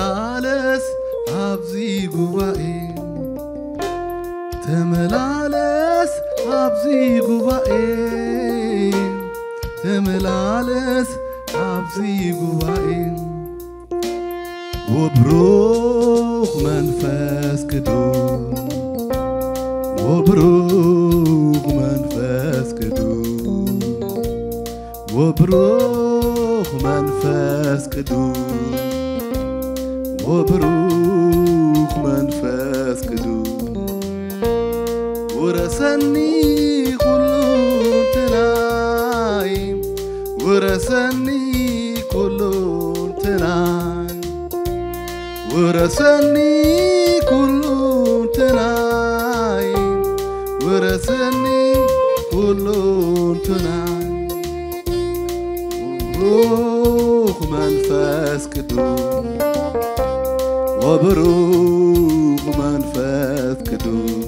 ተመላለስ ኣብዚ ጉባኤ፣ ተመላለስ ኣብዚ ጉባኤ፣ ተመላለስ ኣብዚ ጉባኤ። ወብሩኽ መንፈስ ቅዱስ፣ ወብሩኽ መንፈስ ቅዱስ፣ ወብሩኽ መንፈስ ቅዱስ፣ ወብሩኽ መንፈስ ቅዱስ፣ ውረሰኒ ኩሉ እንትናይ፣ ውረሰኒ ኩሉ እንትናይ፣ ውረሰኒ ኩሉ እንትናይ፣ ውረሰኒ ኩሉ እንትናይ። ብሩኽ መንፈስ ቅዱስ፣ ወብሩኽ መንፈስ ቅዱስ፣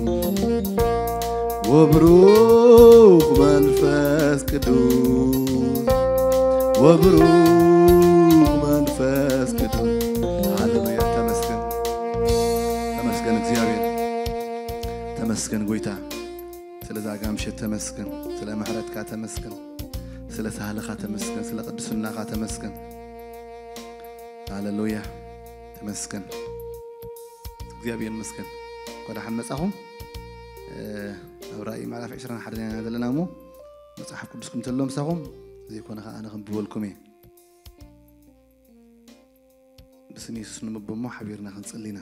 ወብሩኽ መንፈስ ቅዱስ፣ ወብሩኽ መንፈስ ቅዱስ። ሃሌሉያ። ተመስገን፣ ተመስገን እግዚኣብሔር፣ ተመስገን ጎይታ። ስለ ዛጋ ምሸት ተመስገን፣ ስለ ምሕረትካ ተመስገን፣ ስለ ሳህልኻ ተመስገን፣ ስለ ቅድስናኻ ተመስገን። ሃሌሉያ። ተመስገን። እግዚኣብሔር ይመስገን። እንኳ ደሓን መጻኹም። እ፣ ኣብ ራእይ ምዕራፍ ዕስራን ሓደን ኢና ዘለና እሞ፣ መጽሓፍ ቅዱስኩም እንተሎ ምሳኹም፣ ዘይኮነ ኸዓ ኣነ ክንብበልኩም እየ። ብስም የሱስ ንምቦ እሞ ሓቢርና ክንጽሊ ኢና።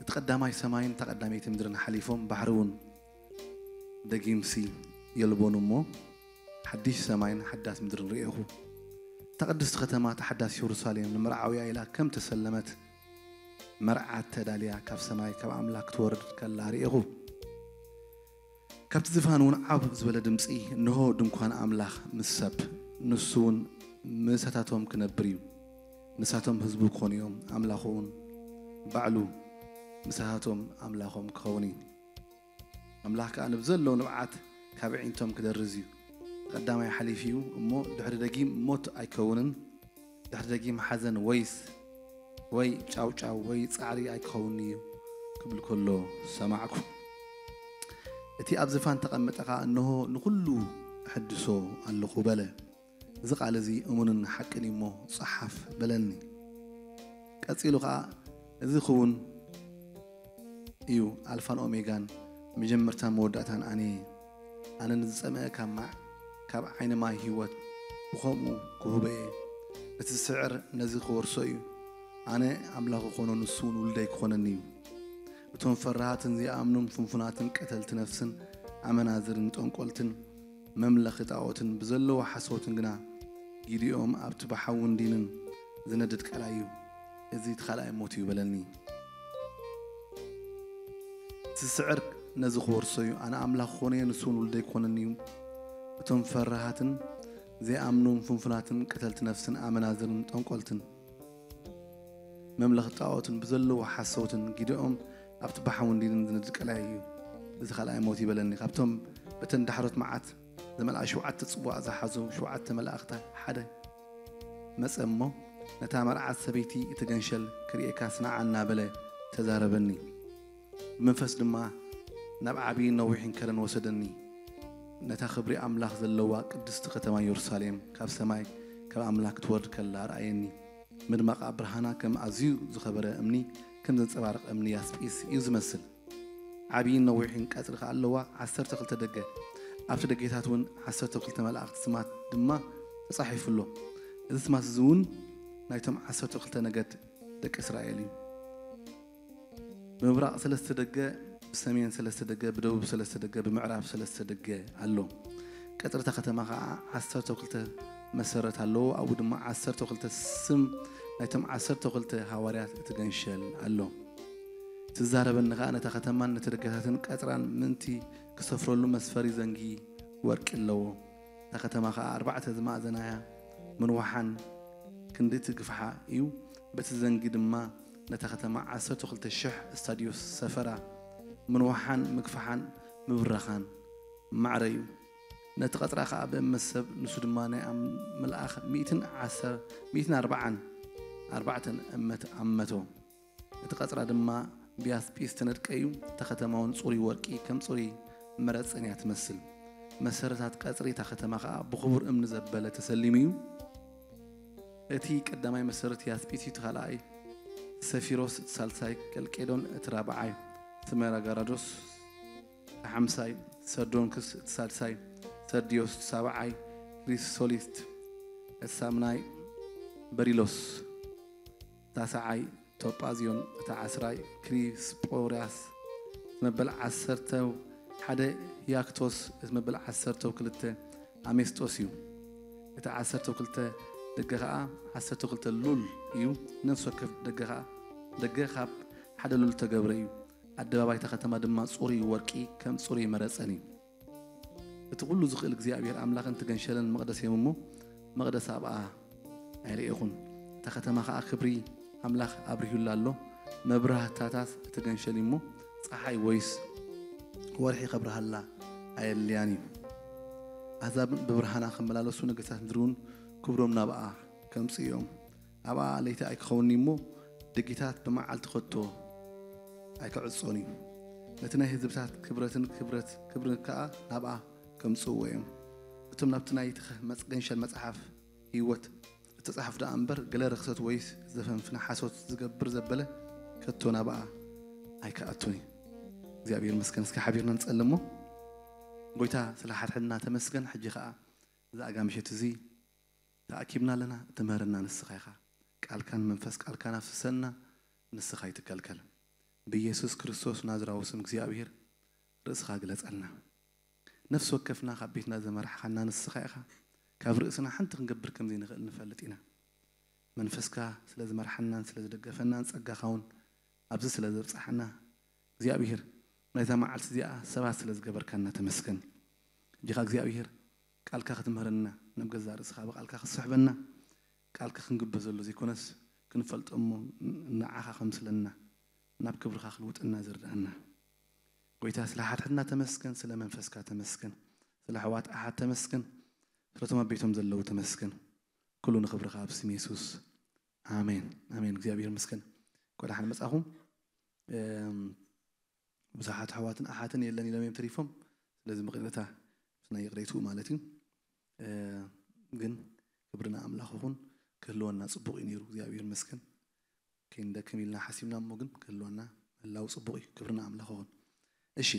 እቲ ቀዳማይ ሰማይን እታ ቀዳመይቲ ምድርን ሓሊፎም፣ ባሕሪ እውን ደጊምሲ የልቦን እሞ፣ ሓድሽ ሰማይን ሓዳስ ምድርን ርኤኹ። እታ ቅድስቲ ከተማ፣ እታ ሓዳስ የሩሳሌም፣ ንመርዓውያ ኢላ ከም ተሰለመት መርዓት ተዳልያ ካብ ሰማይ ካብ ኣምላኽ ክትወርድ ከላ ርኤኹ። ካብቲ ዝፋን እውን ዓው ዝበለ ድምጺ፣ "እንሆ ድንኳን ኣምላኽ ምስ ሰብ፣ ንሱ እውን ምሳታቶም ክነብር እዩ። ንሳቶም ህዝቡ ክኾኑ እዮም፣ ኣምላኽ እውን ባዕሉ ምሳታቶም ኣምላኾም ክኸውን እዩ።" ኣምላኽ ከኣ ንብዘለዉ ንብዓት ካብ ኣዒንቶም ክደርዝ እዩ። ቀዳማይ ሓሊፉ እዩ እሞ፣ ድሕሪ ደጊም ሞት ኣይከውንን፣ ድሕሪ ደጊም ሓዘን ወይስ፣ ወይ ጫውጫው ወይ ጻዕሪ ኣይክኸውንን እዩ ክብል ከሎ ሰማዕኩ። እቲ ኣብ ዝፋን ተቐመጠ ኸኣ፣ "እንሆ ንኹሉ እሕድሶ ኣለኹ" በለ። "እዚ ቃል እዚ እሙንን ሓቅን እዩ እሞ ጸሓፍ" በለኒ። ቀጺሉ ኸኣ፣ "እዚ ክውን እዩ፣ ኣልፋን ኦሜጋን፣ መጀመርታን መወዳእታን ኣነ እየ። ኣነ ንዝጸምአ ካብ ማዕ፣ ካብ ዓይኒ ማይ ህይወት ብኸምኡ ክህቦ እየ። እቲ ዝስዕር ነዚ ክወርሶ እዩ። ኣነ ኣምላኹ ክኾኖ፣ ንሱ እውን ውሉደይ ክኾነኒ እዩ። እቶም ፈራሃትን ዘይኣምኑን ፍንፉናትን ቀተልቲ ነፍስን ኣመናዝርን ጠንቆልትን መምለኺ ጣኦትን ብዘለዎ ሓሶትን ግና ጊዲኦም ኣብቲ ብሓውን ዲንን ዝነድድ ቀላይ እዩ። እዚ እቲ ካልኣይ ሞት እዩ" በለኒ። "ዝስዕር ነዚ ክወርሶ እዩ። ኣነ ኣምላኽ ክኾነ እየ፣ ንሱ እውን ውሉደይ ክኾነኒ እዩ። እቶም ፈራሃትን ዘይኣምኑን ፍንፉናትን ቀተልቲ ነፍስን ኣመናዝርን ጠንቆልትን መምለኽቲ ጣኦትን ብዘለዎ ሓሶትን ጊዲኦም ኣብቲ ብሓውን ዲንን ዝነድድ ቀላይ እዩ። እዚ ካልኣይ ሞት እዩ" በለኒ። ካብቶም በተን ዳሕሮት መዓት ዝመልኣ ሸውዓተ ጽዋእ ዝሓዙ ሸውዓተ መላእኽቲ ሓደ መጸ እሞ፣ "ነታ መርዓት ሰበይቲ እቲ ገንሸል ክርእየካስ ንዓ" እናበለ ተዛረበኒ። ብመንፈስ ድማ ናብ ዓብይን ነዊሕን ከረን ወሰደኒ። ነታ ክብሪ ኣምላኽ ዘለዋ ቅድስቲ ከተማ የሩሳሌም ካብ ሰማይ ካብ ኣምላኽ ክትወርድ ከላ ረኣየኒ። ምድማቓ ብርሃና ከም ኣዝዩ ዝኸበረ እምኒ፣ ከም ዘንጸባርቕ እምኒ ያስጲስ እዩ ዝመስል። ዓብይን ነዊሕን ቀጽሪ ከኣ ኣለዋ፣ ዓሰርተ ክልተ ደገ። ኣብቲ ደጌታት እውን ዓሰርተ ክልተ መላእኽቲ ስማት ድማ ተጻሒፉ ኣሎ። እዚ ስማት እዚ እውን ናይቶም ዓሰርተ ክልተ ነገድ ደቂ እስራኤል እዩ። ብምብራቕ ሰለስተ ደገ፣ ብሰሜን ሰለስተ ደገ፣ ብደቡብ ሰለስተ ደገ፣ ብምዕራብ ሰለስተ ደገ ኣሎ። ቀጽሪ እታ ከተማ ኸኣ ዓሰርተ ክልተ መሰረት ኣለዎ። ኣብኡ ድማ ዓሰርተ ክልተ ስም ናይቶም ዓሰርተ ክልተ ሃዋርያት እቲ ገንሸል ኣሎ። ትዛረበኒ ኸኣ ነታ ከተማን ነቲ ደገታትን ቀጽራን ምእንቲ ክሰፍረሉ መስፈሪ ዘንጊ ወርቂ ኣለዎ። እታ ከተማ ኸኣ ኣርባዕተ ዝማእዘናያ ምንዋሓን ክንዲ እቲ ግፍሓ እዩ። በቲ ዘንጊ ድማ ነታ ከተማ ዓሰርተ ክልተ ሽሕ እስታድዮስ ሰፈራ። ምንዋሓን ምግፍሓን ምብራኻን ማዕረ እዩ። ነቲ ቀጽራ ኸኣ ብእመት ሰብ፣ ንሱ ድማ ናይ ኣም-፣ መልኣኽ ሚእትን ዓሰር-፣ ሚእትን ኣርባዓን ኣርባዕተን እመት ኣመቶ። እቲ ቀጽራ ድማ ብያስጲስ ዝተነድቀ እዩ። እታ ከተማ እውን ጽሩይ ወርቂ ከም ጽሩይ መረጸን እያ ትመስል። መሰረታት ቀጽሪ እታ ከተማ ኸኣ ብኽቡር እምኒ ዘበለ ተሰሊሙ እዩ። እቲ ቀዳማይ መሰረት ያስጲስ እዩ፣ እቲ ካልኣይ ሰፊሮስ፣ እቲ ሳልሳይ ከልቄዶን፣ እቲ ራብዓይ ስመራጋራዶስ፣ እቲ ሓምሳይ ሰርዶንክስ፣ እቲ ሳድሳይ ሰርድዮስ፣ እቲ ሳብዓይ ክሪሶሊት፣ እቲ ሳምናይ በሪሎስ፣ ታስዓይ ቶጳዝዮን፣ እቲ ዓስራይ ክሪስጶርያስ፣ እቲ መበል ዓሰርተው ሓደ ያክቶስ፣ እቲ መበል ዓሰርተው ክልተ ኣሜስጦስ እዩ። እቲ ዓሰርተው ክልተ ደገ ኸኣ ዓሰርተው ክልተ ሉል እዩ። ነፍሲ ወከፍ ደገ ኸኣ ደገ ካብ ሓደ ሉል ተገብረ እዩ። ኣደባባይ እታ ከተማ ድማ ጽሩይ ወርቂ ከም ጽሩይ መረጸን እዩ። እቲ ኩሉ ዝኽእል እግዚኣብሔር ኣምላኽን ትገንሸለን መቕደስ እዮም እሞ፣ መቕደስ ኣብኣ ኣይርኤኹን። እታ ከተማ ኸኣ ክብሪ ኣምላኽ ኣብሪሁላ ኣሎ። መብራህታታት እቲ ገንሸል እዩ እሞ፣ ጸሓይ ወይስ ወርሒ ከብርሃላ ኣየድልያን እዩ። ኣህዛብ ብብርሃና ክመላለሱ፣ ነገስታት ምድሪ እውን ክብሮም ናብኣ ከምጽኡ እዮም። ኣብኣ ለይቲ ኣይክኸውን እዩ እሞ፣ ደጊታት ብመዓልቲ ከቶ ኣይክዕጾን እዩ። ነቲ ናይ ህዝብታት ክብረትን ክብረት ክብርን ከኣ ናብኣ ከምጽእዎ እዮም። እቶም ናብቲ ናይ ተኸ-፣ መጽ-፣ ገንሸል መጽሓፍ ህይወት እተጻሕፉ ደኣ እምበር፣ ገለ ርኽሰት ወይስ ዘፈንፍነ ሓሶት ዝገብር ዘበለ ከቶ ናብኣ ኣይክኣቱን እዩ። እግዚኣብሔር ይመስገን። እስኪ ሓቢርና ንጸሊ እሞ። ጎይታ ስለ ሓድሕድና ተመስገን። ሕጂ ኸኣ እዚ ኣጋ ምሸት እዚ ተኣኪብና ኣለና። እትምህረና ንስኻ ኢኻ። ቃልካን መንፈስ ቃልካን ኣፍስሰና፣ ንስኻ ኣይትከልከል። ብኢየሱስ ክርስቶስ ናዝራዊ ስም እግዚኣብሔር ርእስኻ ግለጸልና። ነፍሲ ወከፍና ካብ ቤትና ዘመራሕኻና ንስኻ ኢኻ። ካብ ርእስና ሓንቲ ክንገብር ከም ዘይንኽእል ንፈልጥ ኢና። መንፈስካ ስለ ዝመርሓናን ስለ ዝደገፈናን ጸጋኻ እውን ኣብዚ ስለ ዘብጽሓና እግዚኣብሔር ናይዛ መዓልቲ እዚኣ ሰባት ስለ ዝገበርካና ተመስገን። ሕጂኻ እግዚኣብሔር ቃልካ ክትምህረና ናብ ገዛ ርእስኻ ብቃልካ ክትስሕበና ቃልካ ክንግበዘሉ ዘይኮነስ ክንፈልጦ እሞ ንዓኻ ከምስለና ናብ ክብርኻ ክልውጠና ዝርድኣና ጎይታ ስለ ሓድሕድና ተመስገን፣ ስለ መንፈስካ ተመስገን፣ ስለ ኣሕዋት ኣሓት ተመስገን፣ ስለቶም ኣብ ቤቶም ዘለዉ ተመስገን። ኩሉ ንኽብርኻ ኣብ ስም የሱስ ኣሜን ኣሜን። እግዚኣብሔር ይመስገን። እንኳዕ ደሓን መጻኹም። እም፣ ብዙሓት ኣሕዋትን ኣሓትን የለን ኢሎም እዮም ተሪፎም። ስለዚ ምቕሬታ ምስ ናይ ይቕሬትኡ ማለት እዩ። እ፣ ግን ክብሪ ንኣምላኽ ይኹን። ክህልወና ጽቡቕ እዩ ነይሩ። እግዚኣብሔር ይመስገን። ከይንደክም ኢልና ሓሲብና እሞ ግን ክህልወና ምህላው ጽቡቕ እዩ። ክብሪ ንኣምላኽ ይኹን። እሺ፣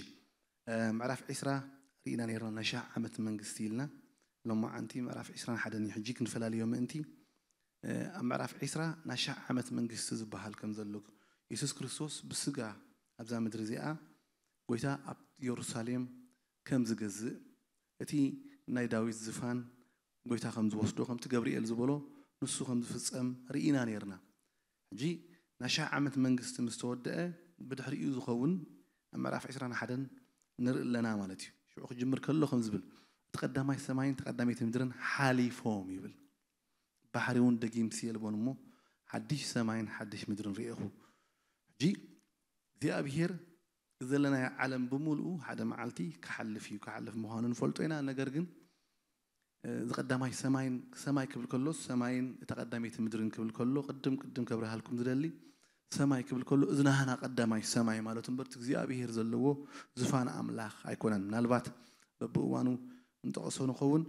እ፣ ምዕራፍ ዒስራ ርኢና ነይርና፣ ናይ ሻሕ ዓመት መንግስቲ ኢልና። ሎማዓንቲ ምዕራፍ ዒስራን ሓደን እዩ። ሕጂ ክንፈላለዮ ምእንቲ፣ እ፣ ኣብ ምዕራፍ ዒስራ ናይ ሻሕ ዓመት መንግስቲ ዝበሃል ከም ዘሎ፣ የሱስ ክርስቶስ ብስጋ ኣብዛ ምድሪ እዚኣ ጎይታ ኣብ የሩሳሌም ከም ዝገዝእ፣ እቲ ናይ ዳዊት ዝፋን ጎይታ ከም ዝወስዶ፣ ከምቲ ገብርኤል ዝበሎ ንሱ ከም ዝፍጸም ርኢና ነይርና። ሕጂ ናይ ሻሕ ዓመት መንግስቲ ምስ ተወደአ ብድሕሪኡ ዝኸውን ኣብ ምዕራፍ ዒስራን ሓደን ንርኢ ኣለና ማለት እዩ። ሽዑ ክጅምር ከሎ ከም ዝብል፣ እቲ ቀዳማይ ሰማይን እቲ ቀዳመይቲ ምድርን ሓሊፎም ይብል። ባሕሪ እውን ደጊም የልቦን እሞ ሓድሽ ሰማይን ሓድሽ ምድርን ርኤኹ። ሕጂ እግዚኣብሔር ዘለናዮ ዓለም ብምሉኡ ሓደ መዓልቲ ክሓልፍ እዩ። ክሓልፍ ምዃኑ ንፈልጦ ኢና። ነገር ግን፣ እ፣ እዚ ቀዳማይ ሰማይን፣ ሰማይ ክብል ከሎ ሰማይን እታ ቀዳመይቲ ምድርን ክብል ከሎ፣ ቅድም ቅድም ከብርሃልኩም ዝደሊ፣ ሰማይ ክብል ከሎ እዚ ናህና ቀዳማይ ሰማይ ማለት እምበር፣ እቲ እግዚኣብሔር ዘለዎ ዝፋን ኣምላኽ ኣይኮነን። ምናልባት በብእዋኑ እንጠቕሶ ንኸውን፣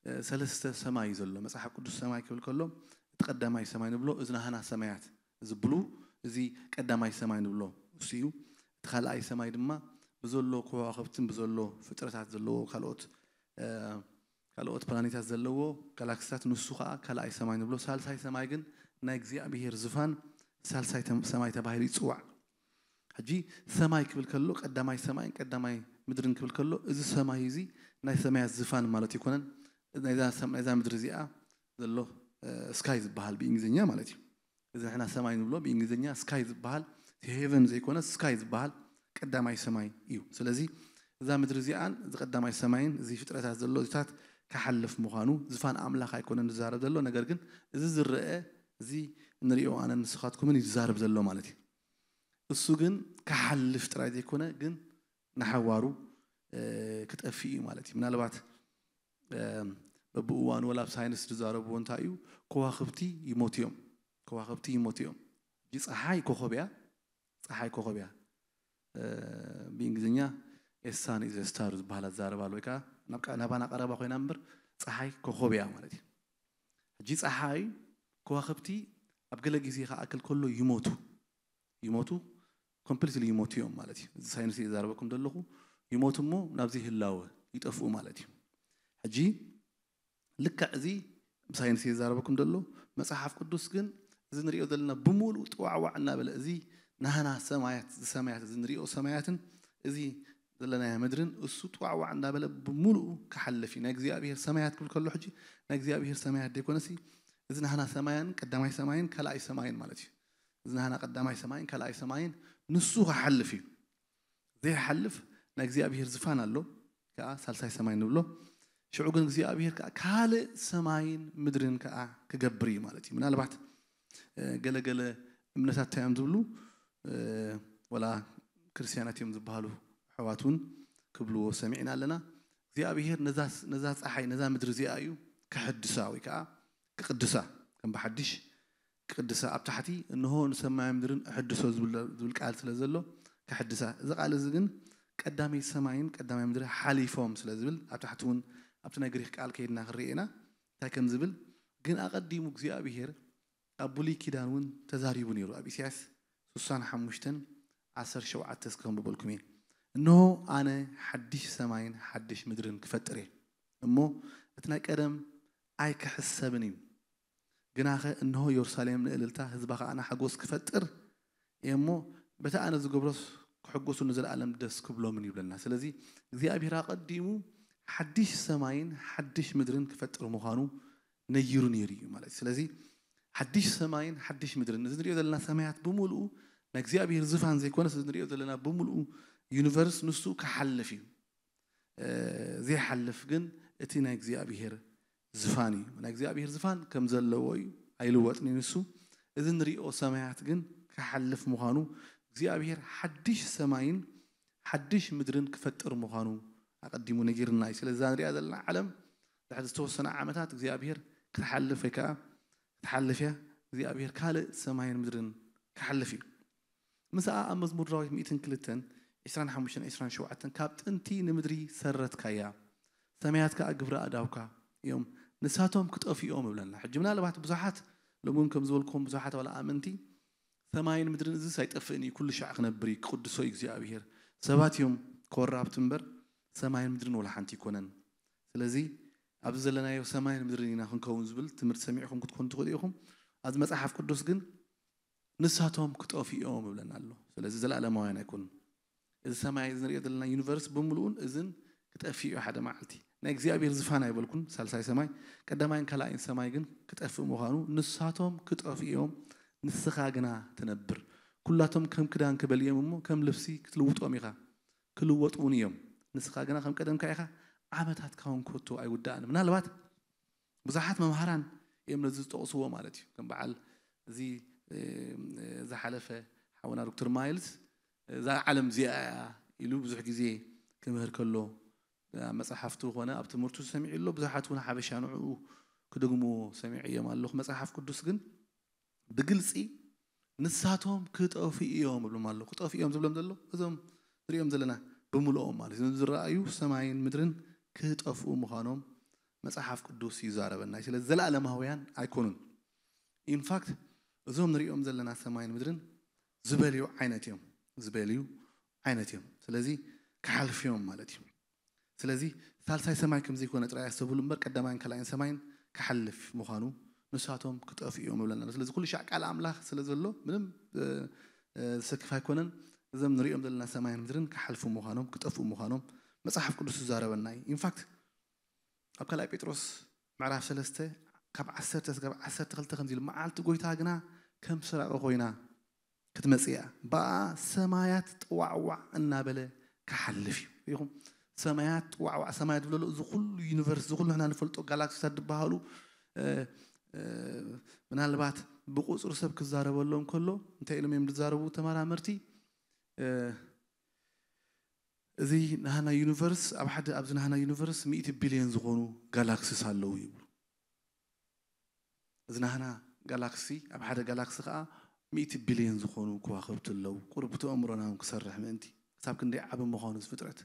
እ፣ ሰለስተ ሰማይ እዩ ዘሎ። መጽሓፍ ቅዱስ ሰማይ ክብል ከሎ፣ እቲ ቀዳማይ ሰማይ ንብሎ፣ እዚ ናህና ሰማያት ዝብሉ፣ እዚ ቀዳማይ ሰማይ ንብሎ እሱ እዩ። እቲ ካልኣይ ሰማይ ድማ ብዘሎ ከዋኽብትን ብዘሎ ፍጥረታት ዘለዎ ካልኦት፣ እ፣ ካልኦት ፕላኔታት ዘለዎ ጋላክሲታት፣ ንሱ ኸዓ ካልኣይ ሰማይ ንብሎ። ሳልሳይ ሰማይ ግን ናይ እግዚኣብሔር ዝፋን ሳልሳይ ተም-፣ ሰማይ ተባሂሉ ይጽዋዕ። ሕጂ ሰማይ ክብል ከሎ፣ ቀዳማይ ሰማይን ቀዳማይ ምድርን ክብል ከሎ፣ እዚ ሰማይ እዚ ናይ ሰማያት ዝፋን ማለት ኣይኮነን። ናይዛ ሰም-፣ ናይዛ ምድሪ እዚኣ ዘሎ፣ እ፣ ስካይ ዝበሃል ብእንግሊዝኛ ማለት እዩ። እዚ ንሕና ሰማይ ንብሎ ብእንግሊዝኛ ስካይ ዝበሃል፣ ሄቨን ዘይኮነ ስካይ ዝበሃል ቀዳማይ ሰማይ እዩ። ስለዚ እዛ ምድሪ እዚኣን እዚ ቀዳማይ ሰማይን እዚ ፍጥረታት ዘሎ እዚታት ክሓልፍ ምዃኑ ዝፋን ኣምላኽ ኣይኮነን ዝዛረብ ዘሎ። ነገር ግን እዚ ዝረአ፣ እዚ እንሪኦ ኣነን ንስኻትኩምን እዩ ዝዛረብ ዘሎ ማለት እዩ። እሱ ግን ክሓልፍ ጥራይ ዘይኮነ ግን ንሓዋሩ፣ እ፣ ክጠፍእ እዩ ማለት እዩ። ምናልባት፣ እ፣ በብእዋኑ ወላ ኣብ ሳይንስ ዝዛረብዎ እንታይ እዩ፣ ከዋኽብቲ ይሞቱ እዮም። ከዋኽብቲ ይሞቱ እዮም። ሕጂ ፀሓይ ኮኸብ እያ። ፀሓይ ኮኸብ እያ። ብእንግሊዝኛ ኤ ሳን ኢዝ ስታር ዝበሃል ኣዛረባ ኣሎ። ወይ ከዓ ናባና ቀረባ ኮይና እምበር ፀሓይ ኮኸብ እያ ማለት እዩ። ሕጂ ፀሓይ፣ ከዋኽብቲ ኣብ ገለ ግዜ ክኣክል ከሎ ይሞቱ ይሞቱ ኮምፕሊትሊ ይሞቱ እዮም ማለት እዩ። እዚ ሳይንስ እየ ዛረበኩም ዘለኹ። ይሞቱ እሞ ናብዚ ህላወ ይጠፍኡ ማለት እዩ። ሕጂ ልክዕ እዚ ብሳይንስ እየ ዛረበኩም ዘሎ። መፅሓፍ ቅዱስ ግን እዚ ንሪኦ ዘለና ብምሉእ ጥዋዕዋዕ እናበለ፣ እዚ ናህና ሰማያት፣ እዚ ሰማያት፣ እዚ ንሪኦ ሰማያትን እዚ ዘለናዮ ምድርን እሱ ጥዋዕዋዕ እናበለ ብምሉኡ ክሓልፍ እዩ። ናይ እግዚኣብሔር ሰማያት ክብል ከሎ ሕጂ ናይ እግዚኣብሔር ሰማያት ደይኮነሲ፣ እዚ ናህና ሰማያን ቀዳማይ ሰማይን ካልኣይ ሰማይን ማለት እዩ። እዚ ናህና ቀዳማይ ሰማይን ካልኣይ ሰማይን ንሱ ክሓልፍ እዩ። ዘይሓልፍ ናይ እግዚኣብሔር ዝፋን ኣሎ፣ ከዓ ሳልሳይ ሰማይ ንብሎ። ሽዑ ግን እግዚኣብሔር ከዓ ካልእ ሰማይን ምድርን ከዓ ክገብር እዩ ማለት እዩ። ምናልባት ገለገለ እምነታት እንታይ እዮም ዝብሉ፣ ወላ ክርስትያናት እዮም ዝበሃሉ ኣሕዋት እውን ክብልዎ ሰሚዕና ኣለና። እግዚኣብሔር ነዛ ፀሓይ፣ ነዛ ምድሪ እዚኣ እዩ ክሕድሳ ወይ ከዓ ክቅድሳ፣ ከም ብሓድሽ ክቅድሳ። ኣብ ታሕቲ እንሆ ንሰማይ ምድርን እሕድሶ ዝብል ቃል ስለ ዘሎ ክሕድሳ። እዚ ቃል እዚ ግን ቀዳመይ ሰማይን ቀዳማይ ምድሪ ሓሊፎም ስለ ዝብል፣ ኣብ ታሕቲ እውን ኣብቲ ናይ ግሪክ ቃል ከይድና ክንርኢ ኢና እንታይ ከም ዝብል። ግን ኣቐዲሙ እግዚኣብሔር ኣብ ብሉይ ኪዳን እውን ተዛሪቡ ነይሩ። ኣብ ኢሳያስ ስሳን ሓሙሽተን ዓሰርተ ሸውዓተ እስከ ከንብበልኩም እየ። እንሆ ኣነ ሓድሽ ሰማይን ሓድሽ ምድርን ክፈጥር እየ፣ እሞ እቲ ናይ ቀደም ኣይክሕሰብን እዩ። ግናኸ እንሆ የሩሳሌም ንእልልታ፣ ህዝባ ኸዓ ንሓጎስ ክፈጥር እየ እሞ፣ በቲ ኣነ ዝገብሮስ ክሕጎሱ ንዘለኣለም ደስ ክብሎምን ይብለና። ስለዚ እግዚኣብሔር ኣቐዲሙ ሓድሽ ሰማይን ሓድሽ ምድርን ክፈጥር ምዃኑ ነይሩ ነይሩ እዩ ማለት እዩ። ስለዚ ሓድሽ ሰማይን ሓድሽ ምድርን፣ እዚ ንሪኦ ዘለና ሰማያት ብምሉኡ ናይ እግዚኣብሔር ዝፋን ዘይኮነስ፣ እዚ ንሪኦ ዘለና ብምሉኡ ዩኒቨርስ ንሱ ክሓልፍ እዩ። ዘይሓልፍ ግን እቲ ናይ እግዚኣብሔር ዝፋን እዩ። ናይ እግዚኣብሔር ዝፋን ከም ዘለዎ እዩ፣ ኣይልወጥን እዩ ንሱ። እዚ ንሪኦ ሰማያት ግን ክሓልፍ ምዃኑ፣ እግዚኣብሔር ሓድሽ ሰማይን ሓድሽ ምድርን ክፈጥር ምዃኑ ኣቐዲሙ ነጊርና እዩ። ስለዚ እዛ ንሪኣ ዘለና ዓለም ድሕሪ ዝተወሰነ ዓመታት እግዚኣብሔር ክትሓልፍ ወይ ከዓ ክትሓልፍ እያ። እግዚኣብሔር ካልእ ሰማይን ምድርን ክሓልፍ እዩ። ምስኣ ኣብ መዝሙር ዳዊት ሚእትን ክልተን፣ ዕስራን ሓሙሽተን፣ ዕስራን ሸውዓተን፣ ካብ ጥንቲ ንምድሪ ሰረትካያ፣ ሰማያት ከኣ ግብሪ ኣእዳውካ እዮም፣ ንሳቶም ክጠፍኡ እዮም እብለና። ሕጂ ምናልባት ብዙሓት፣ ሎሚ እውን ከም ዝበልኩም ብዙሓት ዋላ ኣመንቲ፣ ሰማይን ምድርን እዚስ ኣይጠፍእን እዩ፣ ኩሉ ሻዕ ክነብር እዩ፣ ክቕድሶ እዩ እግዚኣብሔር። ሰባት እዮም ኮራብቲ እምበር ሰማይን ምድርን ወላ ሓንቲ ኣይኮነን። ስለዚ ኣብዚ ዘለናዮ ሰማይን ምድርን ኢና ክንከውን ዝብል ትምህርቲ ሰሚዕኩም ክትኮኑ ትኽእሉ ኢኹም። ኣብዚ መጽሓፍ ቅዱስ ግን ንሳቶም ክጠፍኡ እዮም ይብለና ኣሎ። ስለዚ ዘለኣለማውያን ኣይኮኑን። እዚ ሰማይ እዚ ንሪኦ ዘለና ዩኒቨርስ ብምሉኡን እዝን ክጠፍእ እዩ ሓደ መዓልቲ። ናይ እግዚኣብሔር ዝፋን ኣይበልኩን፣ ሳልሳይ ሰማይ፣ ቀዳማይን ካልኣይን ሰማይ ግን ክጠፍእ ምዃኑ፣ ንሳቶም ክጠፍኡ እዮም፣ ንስኻ ግና ትነብር። ኩላቶም ከም ክዳን ክበልዮም እሞ ከም ልብሲ ክትልውጦም ኢኻ፣ ክልወጡ እውን እዮም። ንስኻ ግና ከም ቀደምካ ኢኻ፣ ዓመታትካ እውን ከቶ ኣይውዳእን። ምናልባት ብዙሓት መምሃራን እዮም ነዚ ዝጠቕስዎ ማለት እዩ። ከም በዓል እዚ፣ እ፣ ዝሓለፈ ሓውና ዶክተር ማይልስ፣ እዛ ዓለም እዚኣ እያ ኢሉ ብዙሕ ግዜ ክምህር ከሎ፣ ኣብ መጽሓፍቱ ኾነ ኣብ ትምህርቱ ሰሚዑ ኣሎ። ብዙሓት እውን ሓበሻ ንዕኡ ክደግምዎ ሰሚዐዮም ኣለኹ። መጽሓፍ ቅዱስ ግን ብግልጺ ንሳቶም ክጠፍኡ እዮም ይብሎም ኣሎ። ክጠፍኡ እዮም ዝብሎም ዘሎ እዞም ንሪኦም ዘለና ብምልኦም ማለት እዩ። ዝረኣዩ ሰማይን ምድርን ክጠፍኡ ምዃኖም መጽሓፍ ቅዱስ ይዛረበና እዩ። ስለዚ ዘለኣለማውያን ኣይኮኑን። ኢንፋክት እዞም ንሪኦም ዘለና ሰማይን ምድርን ዝበልዩ ዓይነት እዮም፣ ዝበልዩ ዓይነት እዮም። ስለዚ ክሓልፉ እዮም ማለት እዩ። ስለዚ ሳልሳይ ሰማይ ከም ዘይኮነ ጥራይ ኣስተብህሉ እምበር ቀዳማይን ካልኣይን ሰማይን ክሓልፍ ምዃኑ ንሳቶም ክጠፍኡ እዮም ይብለና። ስለዚ ኩሉ ሻዕ ቃል ኣምላኽ ስለ ዘሎ ምንም፣ እ፣ እ፣ ዘሰክፍ ኣይኮነን። እዞም ንሪኦም ዘለና ሰማይን ምድርን ክሓልፉ ምዃኖም፣ ክጠፍኡ ምዃኖም መጽሓፍ ቅዱስ ይዛረበና እዩ። ኢንፋክት ኣብ ካልኣይ ጴጥሮስ ምዕራፍ ሰለስተ ካብ ዓሰርተ እስካብ ዓሰርተ ክልተ ከምዚ ኢሉ፣ መዓልቲ ጐይታ ግና ከም ሰራቂ ኮይና ክትመጽእ እያ። ብኣ ሰማያት ጥዋዕዋዕ እናበለ ክሓልፍ እዩ። ሪኢኹም? ሰማያት ጥዋዕዋዕ፣ ሰማያት ዝብለሉ እዚ ኩሉ ዩኒቨርስ፣ እዚ ኩሉ ንሕና ንፈልጦ ጋላክሲታት ዝበሃሉ፣ እ፣ እ፣ ምናልባት ብቁጽሪ ሰብ ክዛረበሎም ከሎ እንታይ ኢሎም እዮም ዝዛረቡ ተመራመርቲ? እ፣ እዚ ናህና ዩኒቨርስ፣ ኣብ ሓደ፣ ኣብዚ ናህና ዩኒቨርስ ሚእቲ ቢልዮን ዝኾኑ ጋላክሲስ ኣለዉ ይብሉ። እዚ ናህና ጋላክሲ ኣብ ሓደ ጋላክሲ ከዓ ሚእቲ ቢልዮን ዝኾኑ ከዋኽብቲ ኣለዉ። ቁሩብ እቲ ኣእምሮና እውን ክሰርሕ ምእንቲ ክሳብ ክንደይ ዓቢ ምዃኑ እዚ ፍጥረት።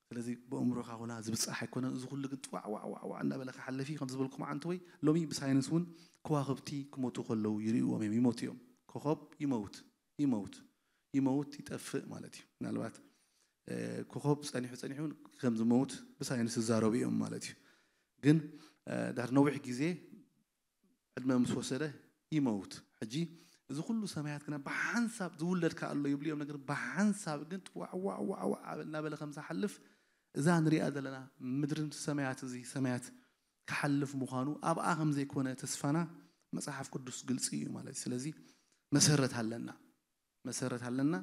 ስለዚ ብኣእምሮኻ ኮና ዝብጻሕ ኣይኮነን። እዚ ኩሉ ግን ጥዋዕ ዋዕ ዋዕ ዋዕ እናበለ ክሓልፍ እዩ። ከም ዝበልኩም ዓንተወይ ሎሚ ብሳይንስ እውን ከዋኽብቲ ክሞቱ ከለዉ ይርእዎም እዮም። ይሞቱ እዮም። ኮኸብ ይመውት ይመውት ይመውት ይጠፍእ ማለት እዩ። ምናልባት ኮኸብ ጸኒሑ ጸኒሑ ከም ዝመውት ብሳይንስ ዝዛረቡ እዮም ማለት እዩ። ግን ድሕሪ ነዊሕ ግዜ ዕድመ ምስ ወሰደ ይመውት። ሕጂ እዚ ኩሉ ሰማያት ግና ብሓንሳብ ዝውለድ ከኣ ኣሎ ይብሉ እዮም። ነገር ብሓንሳብ ግን ዋዕዋዕዋዕዋዕ እናበለ ከም ዝሓልፍ እዛ ንሪኣ ዘለና ምድርን ሰማያት እዚ ሰማያት ክሓልፍ ምዃኑ ኣብኣ ከም ዘይኮነ ተስፋና መጽሓፍ ቅዱስ ግልጺ እዩ ማለት እዩ። ስለዚ መሰረት ኣለና መሰረት ኣለና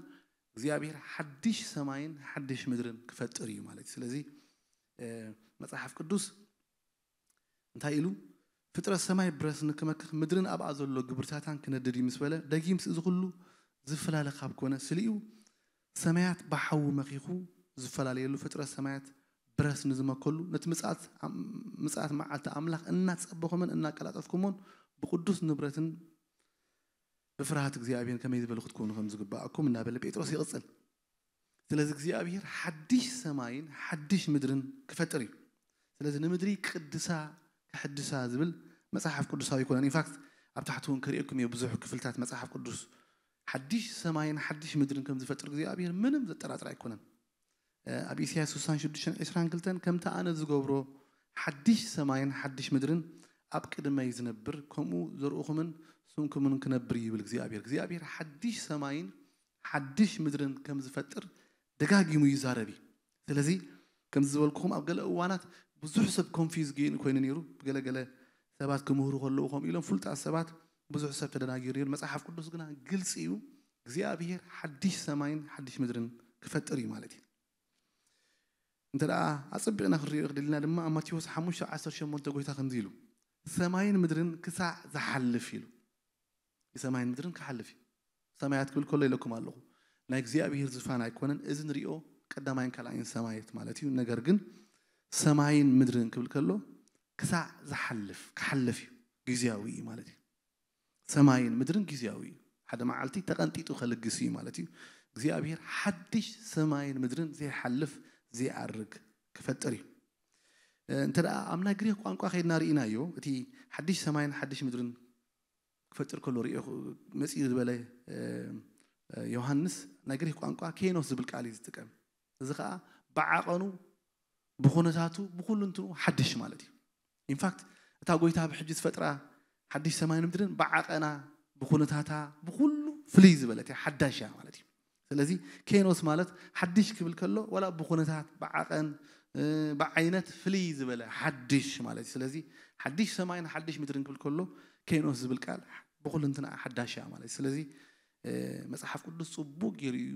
እግዚኣብሔር ሓድሽ ሰማይን ሓድሽ ምድርን ክፈጥር እዩ ማለት እዩ። ስለዚ መጽሓፍ ቅዱስ እንታይ ኢሉ ፍጥረት ሰማይ ብረስ ንክመክኽ ምድርን ኣብኣ ዘሎ ግብርታታን ክነድድ እዩ ምስ በለ ደጊምስ እዚ ኩሉ ዝፈላለ ካብ ኮነ ስሊኡ ሰማያት ብሓዊ መኺኹ ዝፈላለየሉ ፍጥረት ሰማያት ብረስ ንዝመከሉ ነቲ ምጽኣት መዓልቲ ኣምላኽ እናጸበኹምን እናቀላጠፍኩሞን ብቅዱስ ንብረትን ብፍርሃት እግዚኣብሔር ከመይ ዝበሉ ክትኮኑ ከም ዝግባኣኩም እናበለ ጴጥሮስ ይቕጽል። ስለዚ እግዚኣብሔር ሓድሽ ሰማይን ሓድሽ ምድርን ክፈጥር እዩ። ስለዚ ንምድሪ ቅድሳ ክሕድሳ ዝብል መጽሓፍ ቅዱሳዊ ኣይኮነን። ኢንፋክት ኣብ ታሕቲ እውን ክርእየኩም እየ ብዙሕ ክፍልታት መጽሓፍ ቅዱስ ሓድሽ ሰማይን ሓድሽ ምድርን ከም ዝፈጥር እግዚኣብሔር ምንም ዘጠራጥር ኣይኮነን። ኣብ ኢሳያስ ስሳን ሽዱሽተን ዕስራን ክልተን ከምቲ ኣነ ዝገብሮ ሓድሽ ሰማይን ሓድሽ ምድርን ኣብ ቅድመይ ዝነብር ከምኡ ዘርእኹምን ስምኩምን ክነብር ይብል እግዚኣብሔር። እግዚኣብሔር ሓድሽ ሰማይን ሓድሽ ምድርን ከም ዝፈጥር ደጋጊሙ ይዛረብ እዩ። ስለዚ ከም ዝበልኩኹም ኣብ ገለ እዋናት ብዙሕ ሰብ ኮንፊዝ ገይኑ ኮይኑ ነይሩ። ገለገለ ሰባት ክምህሩ ከለዉ ከምኡ ኢሎም ፍሉጣት ሰባት ብዙሕ ሰብ ተደናጊሩ ነይሩ። መጽሓፍ ቅዱስ ግና ግልፂ እዩ። እግዚኣብሔር ሓድሽ ሰማይን ሓድሽ ምድርን ክፈጥር እዩ ማለት እዩ። እንተ ደኣ ኣጸቢቕና ክንሪኦ ክደልና ድማ ኣብ ማቴዎስ ሓሙሽተ ዓሰርተ ሸሞንተ ጎይታ ከምዚ ኢሉ ሰማይን ምድርን ክሳዕ ዝሓልፍ ኢሉ ሰማይን ምድርን ክሓልፍ እዩ። ሰማያት ክብል ከሎ ኢለኩም ኣለኹ ናይ እግዚኣብሔር ዝፋን ኣይኮነን። እዚ ንሪኦ ቀዳማይን ካልኣይን ሰማያት ማለት እዩ። ነገር ግን ሰማይን ምድርን ክብል ከሎ ክሳዕ ዝሓልፍ ክሓልፍ እዩ፣ ግዜያዊ እዩ ማለት እዩ። ሰማይን ምድርን ግዜያዊ እዩ። ሓደ መዓልቲ ተቐንጢጡ ከልግስ እዩ ማለት እዩ። እግዚኣብሔር ሓድሽ ሰማይን ምድርን ዘይሓልፍ ዘይኣርግ ክፈጥር እዩ። እንተ ደኣ ኣብ ናይ ግሪክ ቋንቋ ከይድና ርኢናዮ እቲ ሓድሽ ሰማይን ሓድሽ ምድርን ክፈጥር ከሎ ርኦ መፅኡ ዝበለ ዮሃንስ ናይ ግሪክ ቋንቋ ኬኖስ ዝብል ቃል እዩ ዝጥቀም። እዚ ከዓ ብዓቐኑ ብኩነታቱ ብኩሉ እንትኑ ሓድሽ ማለት እዩ። ኢንፋክት እታ ጎይታ ብሕጂ ዝፈጥራ ሓድሽ ሰማይን ምድርን ብዓቐና ብኩነታታ ብኩሉ ፍልይ ዝበለት እያ፣ ሓዳሽ እያ ማለት እዩ። ስለዚ ኬኖስ ማለት ሓድሽ ክብል ከሎ ዋላ ብኩነታት ብዓቐን ብዓይነት ፍልይ ዝበለ ሓድሽ ማለት እዩ። ስለዚ ሓድሽ ሰማይን ሓድሽ ምድርን ክብል ከሎ ኬኖስ ዝብል ቃል ብኩልንትና ሓዳሽ እያ ማለት እዩ። ስለዚ መጽሓፍ ቅዱስ ጽቡቅ ገይሩ እዩ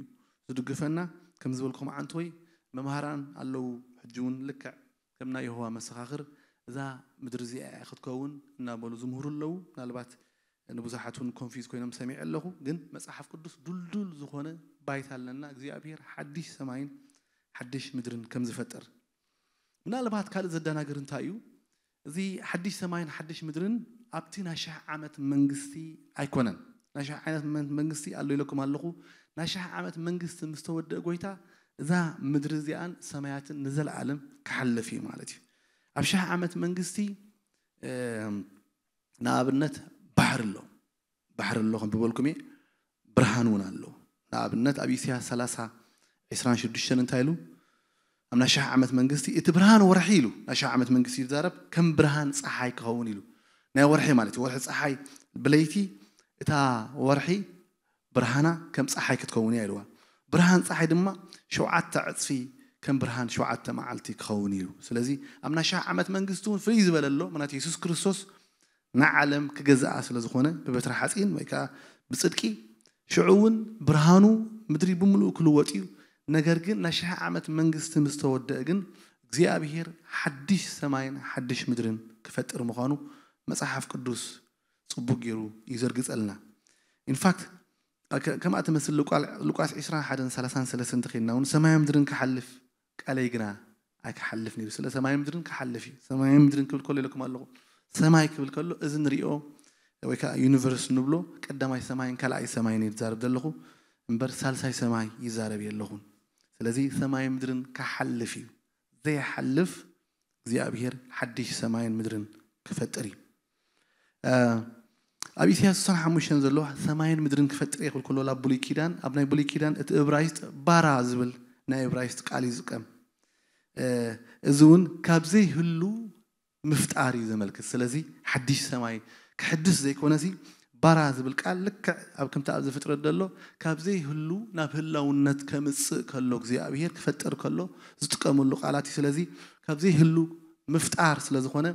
ዝድግፈና። ከም ዝበልኩም ዓንተወይ መምሃራን ኣለዉ ሕጂ እውን ልክዕ ከም ናይ የሆዋ መሰኻኽር እዛ ምድሪ እዚኣ እያ ክትከውን እናበሉ ዝምህሩ ኣለዉ። ምናልባት ንብዙሓት እውን ኮንፊዝ ኮይኖም ሰሚዐ ኣለኹ። ግን መጽሓፍ ቅዱስ ዱልዱል ዝኾነ ባይታ ኣለና እግዚኣብሔር ሓድሽ ሰማይን ሓድሽ ምድርን ከም ዝፈጥር። ምናልባት ካልእ ዘደናግር እንታይ እዩ? እዚ ሓድሽ ሰማይን ሓድሽ ምድርን ኣብቲ ናይ ሽሕ ዓመት መንግስቲ ኣይኮነን። ናይ ሽሕ ዓመት መንግስቲ ኣሎ ኢለኩም ኣለኹ። ናይ ሽሕ ዓመት መንግስቲ ምስ ተወደአ ጎይታ እዛ ምድሪ እዚኣን ሰማያትን ንዘለኣለም ክሓልፍ እዩ ማለት እዩ። ኣብ ሽሕ ዓመት መንግስቲ ንኣብነት ባሕሪ ኣሎ። ባሕሪ ኣሎ ከም ዝበልኩም እየ፣ ብርሃን እውን ኣሎ። ንኣብነት ኣብ ኢሳያስ ሰላሳ ዕስራን ሽዱሽተን እንታይ ኢሉ? ኣብ ናይ ሽሕ ዓመት መንግስቲ እቲ ብርሃን ወርሒ ኢሉ፣ ናይ ሽሕ ዓመት መንግስቲ ይዛረብ፣ ከም ብርሃን ፀሓይ ክኸውን ኢሉ። ናይ ወርሒ ማለት እዩ። ወርሒ ፀሓይ ብለይቲ እታ ወርሒ ብርሃና ከም ፀሓይ ክትከውን እያ ኢልዋ። ብርሃን ፀሓይ ድማ ሸውዓተ ዕፅፊ ከም ብርሃን ሸውዓተ መዓልቲ ክኸውን ኢሉ። ስለዚ ኣብ ናይ ሽሕ ዓመት መንግስቲ እውን ፍልይ ዝበለ ኣሎ። ምክንያቱ የሱስ ክርስቶስ ንዓለም ክገዝኣ ስለ ዝኾነ ብበትሪ ሓፂን ወይ ከዓ ብፅድቂ ሽዑ እውን ብርሃኑ ምድሪ ብምሉኡ ክልወጥ እዩ። ነገር ግን ናይ ሽሕ ዓመት መንግስቲ ምስ ተወደአ ግን እግዚኣብሔር ሓድሽ ሰማይን ሓድሽ ምድርን ክፈጥር ምዃኑ መጽሓፍ ቅዱስ ጽቡቅ ገይሩ እዩ ዘርግጸልና። ኢንፋክት ከምኣ ትመስል ሉቃስ ዕስራን ሓደን ሰላሳን ሰለስተን እንተኸይድና እውን ሰማይ ምድርን ክሓልፍ ቃለይ ግና ኣይክሓልፍ ነይሩ። ስለ ሰማይ ምድርን ክሓልፍ እዩ። ሰማይ ምድርን ክብል ከሎ ኢለኩም ኣለኹ። ሰማይ ክብል ከሎ እዚ ንሪኦ ወይ ከዓ ዩኒቨርስ ንብሎ ቀዳማይ ሰማይን ካልኣይ ሰማይን እየ ዝዛረብ ዘለኹ እምበር ሳልሳይ ሰማይ ይዛረብ የለኹን። ስለዚ ሰማይ ምድርን ክሓልፍ እዩ። ዘይሓልፍ እግዚኣብሔር ሓድሽ ሰማይን ምድርን ክፈጥር እዩ። ኣብ ኢሳያስ ሓሙሽተ ዘሎ ሰማይን ምድርን ክፈጥር እየ ክብል ከሎ ኣብ ብሉይ ኪዳን ኣብ ናይ ብሉይ ኪዳን እቲ እብራይስጥ ባራ ዝብል ናይ እብራይስጥ ቃል እዩ ዝጥቀም። እዚ እውን ካብ ዘይህሉ ምፍጣር እዩ ዘመልክት። ስለዚ ሓድሽ ሰማይ ክሕድስ ዘይኮነሲ ባራ ዝብል ቃል ልክዕ ኣብ ከምቲ ኣብ ዘፍጥረት ዘሎ ካብ ዘይህሉ ናብ ህላውነት ከምፅእ ከሎ እግዚኣብሔር ክፈጥር ከሎ ዝጥቀመሉ ቃላት እዩ። ስለዚ ካብ ዘይህሉ ምፍጣር ስለ ዝኾነ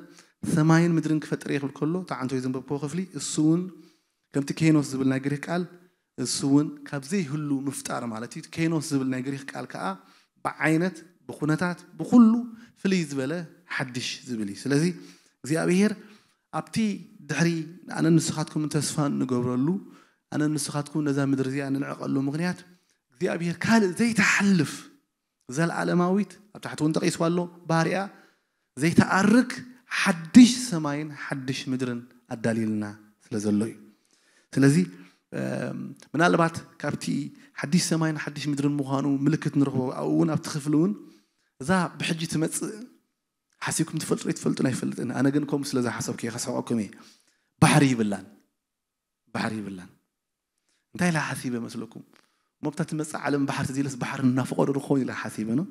ሰማይን ምድርን ክፈጥር እየ ክብል ከሎ ተዓንቶ ዘንበብክዎ ክፍሊ እሱ እውን ከምቲ ኬኖስ ዝብል ናይ ግሪክ ቃል እሱ እውን ካብ ዘይህሉ ምፍጣር ማለት እዩ። ኬኖስ ዝብል ናይ ግሪክ ቃል ከዓ ብዓይነት ብኩነታት ብኩሉ ፍልይ ዝበለ ሓድሽ ዝብል እዩ። ስለዚ እግዚኣብሔር ኣብቲ ድሕሪ ኣነ ንስኻትኩም ተስፋ እንገብረሉ ኣነ ንስኻትኩም ነዛ ምድሪ እዚኣ እንንዕቐሉ ምክንያት እግዚኣብሔር ካልእ ዘይተሓልፍ ዘልኣለማዊት ኣብ ታሕቲ እውን ጠቂስዋ ኣሎ ባህሪኣ ዘይተኣርግ ሓድሽ ሰማይን ሓድሽ ምድርን ኣዳልዩልና ስለ ዘሎ እዩ። ስለዚ ምናልባት ካብቲ ሓድሽ ሰማይን ሓድሽ ምድርን ምዃኑ ምልክት ንረኽቦ ኣብኡ እውን ኣብቲ ክፍሊ እውን እዛ ብሕጂ ትመፅእ ሓሲብኩም ትፈልጡ ዶ ትፈልጡ ኣይፈልጥን። ኣነ ግን ከምኡ ስለ ዝሓሰብኩ እየ ከስሕቐኩም እየ። ባሕሪ ይብላን ባሕሪ ይብላን እንታይ ኢላ ሓሲበ መስለኩም? ሞብታ ትመፅእ ዓለም ባሕሪ ተዘይለስ ባሕሪ እናፈቐዶ ዶ ክኸውን ኢላ ሓሲበ ነው።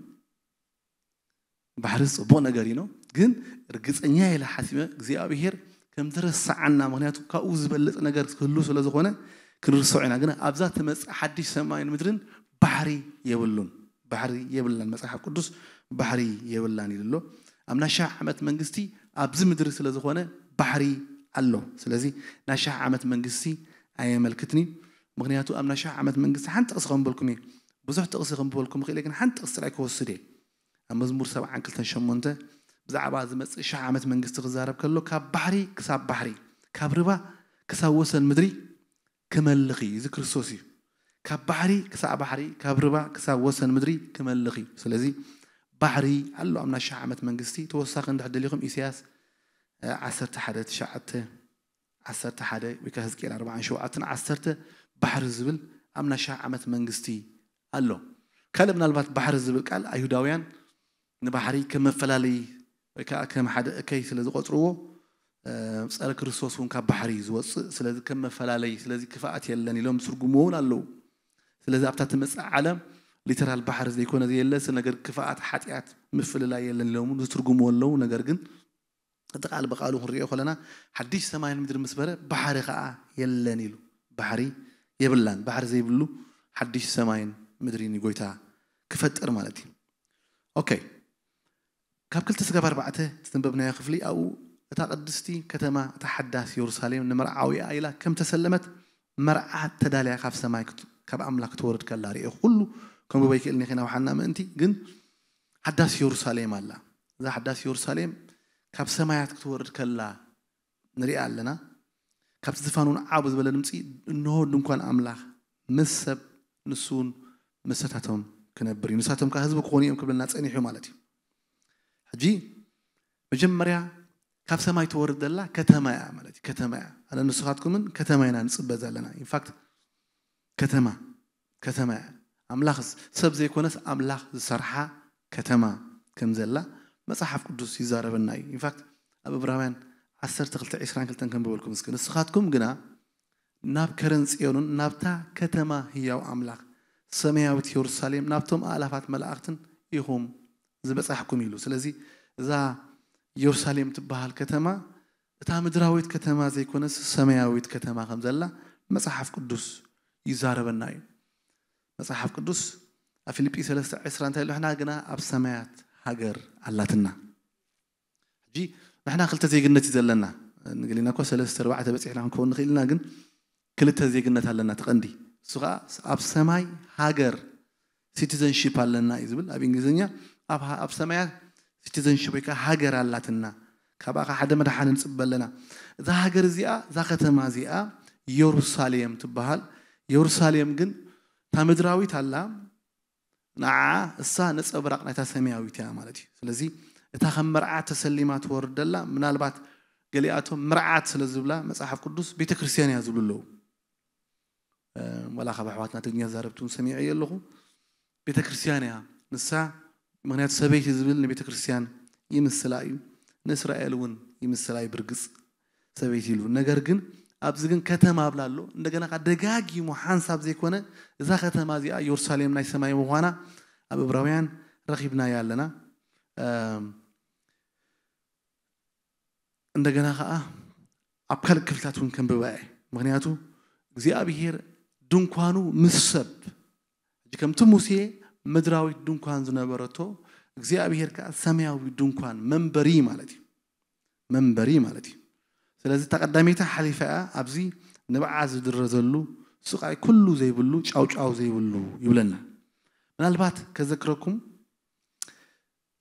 ባሕሪ ፅቡቕ ነገር እዩ ነው፣ ግን እርግፀኛ ኢለ ሓሲበ እግዚኣብሄር ከም ዝረስዓና፣ ምክንያቱ ካብኡ ዝበልፅ ነገር ክህሉ ስለ ዝኾነ ክንርስዖ ኢና። ግን ኣብዛ ትመፅእ ሓድሽ ሰማይን ምድርን ባሕሪ የብሉን። ባሕሪ የብላን። መፅሓፍ ቅዱስ ባሕሪ የብላን ኢሉ ኣሎ። ኣብ ናይ ሺሕ ዓመት መንግስቲ ኣብዚ ምድሪ ስለ ዝኾነ ባሕሪ ኣሎ። ስለዚ ናይ ሺሕ ዓመት መንግስቲ ኣየመልክትኒ። ምክንያቱ ኣብ ናይ ሺሕ ዓመት መንግስቲ ሓንቲ ጥቕሲ ከንበልኩም እየ። ብዙሕ ጥቕሲ ከንበልኩም ክእል ግን ሓንቲ ጥቕሲ ጥራይ ክወስድ እየ። ኣብ መዝሙር ሰብዓን ክልተን ሸሞንተ ብዛዕባ ዝመፅእ ሺሕ ዓመት መንግስቲ ክዛረብ ከሎ ካብ ባሕሪ ክሳብ ባሕሪ ካብ ርባ ክሳብ ወሰን ምድሪ ክመልኽ እዩ። እዚ ክርስቶስ እዩ። ካብ ባሕሪ ክሳብ ባሕሪ ካብ ርባ ክሳብ ወሰን ምድሪ ክመልኽ እዩ። ስለዚ ባሕሪ ኣሎ ኣብ ናይ ሺሕ ዓመት መንግስቲ። ተወሳኺ እንድሕር ደሊኹም ኢሳያስ ዓሰርተ ሓደ ትሽዓተ ዓሰርተ ሓደ ወይ ከዓ ህዝቅኤል ኣርባዓን ሸውዓተን ዓሰርተ ባሕሪ ዝብል ኣብ ናይ ሺሕ ዓመት መንግስቲ ኣሎ። ካልእ ምናልባት ባሕሪ ዝብል ቃል ኣይሁዳውያን ንባሕሪ ከም መፈላለይ ወይ ከዓ ከም ሓደ እከይ ስለ ዝቆፅርዎ ፀረ ክርስቶስ እውን ካብ ባሕሪ እዩ ዝወፅእ። ስለዚ ከም መፈላለይ ስለዚ ክፍኣት የለን ኢሎም ዝትርጉምዎ እውን ኣለዉ። ስለዚ ኣብታ ትመፅእ ዓለም ሊተራል ባሕሪ ዘይኮነ ዘየለስ ነገር ክፍኣት ሓጢኣት ምፍልላይ የለን ኢሎም ዝትርጉምዎ ኣለዉ። ነገር ግን እቲ ቃል ብቃሉ ክንሪኦ ከለና ሓድሽ ሰማይን ምድሪ ምስ በረ ባሕሪ ከዓ የለን ኢሉ። ባሕሪ የብላን። ባሕሪ ዘይብሉ ሓድሽ ሰማይን ምድሪን እዩ ጎይታ ክፈጥር ማለት እዩ። ኦኬ፣ ካብ ክልተ ስጋብ ኣርባዕተ ዝተንበብናዮ ክፍሊ ኣብኡ እታ ቅድስቲ ከተማ እታ ሓዳስ የሩሳሌም ንመርዓዊኣ ኢላ ከም ተሰለመት መርዓት ተዳልያ ካብ ሰማይ ክት- ካብ ኣምላኽ ክትወርድ ከላ ርኤ። ኩሉ ከንብቦ ይክእል ኒኺ ናብ ሓና ምእንቲ ግን ሓዳስ የሩሳሌም ኣላ። እዛ ሓዳስ የሩሳሌም ካብ ሰማያት ክትወርድ ከላ ንሪኣ ኣለና። ካብቲ ዝፋን እውን ዓብ ዝበለ ድምፂ እንሆ ድንኳን ኣምላኽ ምስ ሰብ ንሱ እውን ምሰታቶም ክነብር እዩ ንሳቶም ከዓ ህዝቢ ክኾኑ እዮም ክብለና ፀኒሑ ማለት እዩ። ሕጂ መጀመርያ ካብ ሰማይ ትወርድ ዘላ ከተማ እያ ማለት እዩ። ከተማ እያ። ኣነ ንስኻትኩምን ከተማ ኢና ንፅበ ዘለና። ኢንፋክት ከተማ ከተማ እያ። ኣምላኽ ሰብ ዘይኮነስ ኣምላኽ ዝሰርሓ ከተማ ከም ዘላ መፅሓፍ ቅዱስ ይዛረበና እዩ። ኢንፋክት ኣብ እብራውያን ዓሰርተ ክልተ ዕስራን ክልተን ከንብበልኩም እስኪ። ንስኻትኩም ግና ናብ ከረን ፅዮንን ናብታ ከተማ ህያው ኣምላኽ ሰማያዊት የሩሳሌም ናብቶም ኣእላፋት መላእኽትን ኢኹም ዝበፃሕኩም ኢሉ። ስለዚ እዛ የሩሳሌም ትበሃል ከተማ እታ ምድራዊት ከተማ ዘይኮነስ ሰማያዊት ከተማ ከም ዘላ መፅሓፍ ቅዱስ ይዛረበና እዩ። መፅሓፍ ቅዱስ ኣብ ፊልጲ ሰለስተ ዕስራ እንታይ ኣሎ? ንሕና ግና ኣብ ሰማያት ሃገር ኣላትና። ሕጂ ንሕና ክልተ ዜግነት እዩ ዘለና። ንግሊና እኮ ሰለስተ ኣርባዕተ በፂሕና ክንከውን ንኽእል ኢና፣ ግን ክልተ ዜግነት ኣለና። እቲ ቀንዲ እሱ ከዓ ኣብ ሰማይ ሃገር ሲቲዘንሺፕ ኣለና እዩ ዝብል ኣብ እንግሊዝኛ። ኣብ ሃ- ኣብ ሰማያት ሲቲዘንሺፕ ወይ ከዓ ሃገር ኣላትና። ካብኣ ከዓ ሓደ መድሓኒ ንፅበ ኣለና። እዛ ሃገር እዚኣ እዛ ከተማ እዚኣ የሩሳሌም ትበሃል። የሩሳሌም ግን እታ ምድራዊት ኣላ ንዓ እሳ ነፀብራቕ ናይታ ሰማያዊት እያ ማለት እዩ። ስለዚ እታ ከም መርዓ ተሰሊማ ትወርድ ዘላ ምናልባት ገሊኣቶም ምርዓት ስለ ዝብላ መጽሓፍ ቅዱስ ቤተ ክርስቲያን እያ ዝብሉ ኣለዉ። ዋላ ካብ ኣሕዋትና ትግርኛ ዛረብቲ እውን ሰሚዐ ኣለኹ። ቤተ ክርስቲያን እያ ንሳ። ምክንያቱ ሰበይቲ ዝብል ንቤተ ክርስቲያን ይምስላ እዩ፣ ንእስራኤል እውን ይምስላ እዩ። ብርግፅ ሰበይቲ ኢሉ፣ ነገር ግን ኣብዚ ግን ከተማ ኣብላ ኣሎ። እንደገና ከዓ ደጋጊሙ ሓንሳብ ዘይኮነ እዛ ከተማ እዚኣ ኢየሩሳሌም ናይ ሰማይ ምዃና ኣብ ዕብራውያን ረኺብናያ ኣለና። እንደገና ከዓ ኣብ ካልእ ክፍልታት እውን ከንብባ እየ። ምክንያቱ እግዚኣብሄር ድንኳኑ ምስ ሰብ፣ ሕጂ ከምቲ ሙሴ ምድራዊት ድንኳን ዝነበረቶ፣ እግዚኣብሄር ከዓ ሰማያዊ ድንኳን መንበሪ ማለት እዩ። መንበሪ ማለት እዩ። ስለዚ እታ ቀዳመይቲ ሓሊፋ እያ። ኣብዚ ንብዓት ዝድረዘሉ፣ ስቃይ ኩሉ ዘይብሉ፣ ጫውጫው ዘይብሉ ይብለና። ምናልባት ከዘክረኩም፣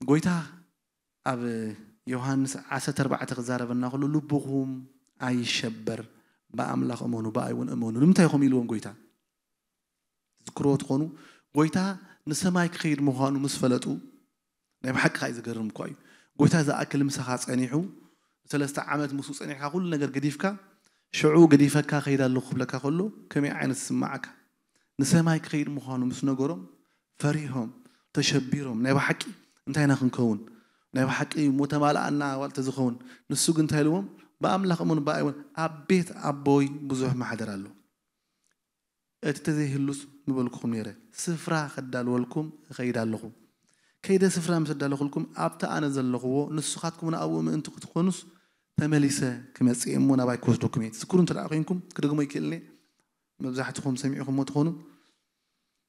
ጎይታ ኣብ ዮሃንስ ዓሰርተ ኣርባዕተ ክዛረበና ከሎ፣ ልብኹም ኣይሸበር፣ ብኣምላኽ እመኑ፣ ብኣይ እውን እመኑ። ንምንታይ ኢኹም ኢልዎም ጎይታ? ትዝክርዎ ትኾኑ፣ ጎይታ ንሰማይ ክኸይድ ምዃኑ ምስ ፈለጡ፣ ናይ ብሓቂ ከዓ እዩ ዘገርም እኳ እዩ። ጎይታ ዝኣክል ምሳኻ ጸኒሑ፣ ሰለስተ ዓመት ምስኡ ጸኒሕካ፣ ኩሉ ነገር ገዲፍካ፣ ሽዑ ገዲፈካ ከይድ ኣለኹ ክብለካ ከሎ፣ ከመይ ዓይነት ዝስምዓካ? ንሰማይ ክኸይድ ምዃኑ ምስ ነገሮም፣ ፈሪሆም፣ ተሸቢሮም፣ ናይ ብሓቂ እንታይ ኢና ክንከውን? ናይ ብሓቂ እሞ ተማልኣና ዋላ ተዝኸውን። ንሱ ግን እንታይ ኢልዎም? ብኣምላኽ እመኑ፣ ብኣይ እውን፣ ኣብ ቤት ኣቦይ ብዙሕ ማሕደር ኣሎ። እቲ ተዘይህሉስ ምበልኩኹም ነይረ፣ ስፍራ ከዳልወልኩም እኸይድ ኣለኹ። ከይደ ስፍራ ምስ ኣዳለኹልኩም፣ ኣብቲ ኣነ ዘለኽዎ ንስኻትኩም እውን ኣብኡ ምእንቲ ክትኾኑስ ተመሊሰ ክመጽእ እየ እሞ ናባይ ክወስደኩም እየ። ትዝክሩ እንተ ደኣ ኮይንኩም፣ ክደግሞ ይክእል እየ፣ መብዛሕትኹም ሰሚዕኹምዎ ትኾኑ።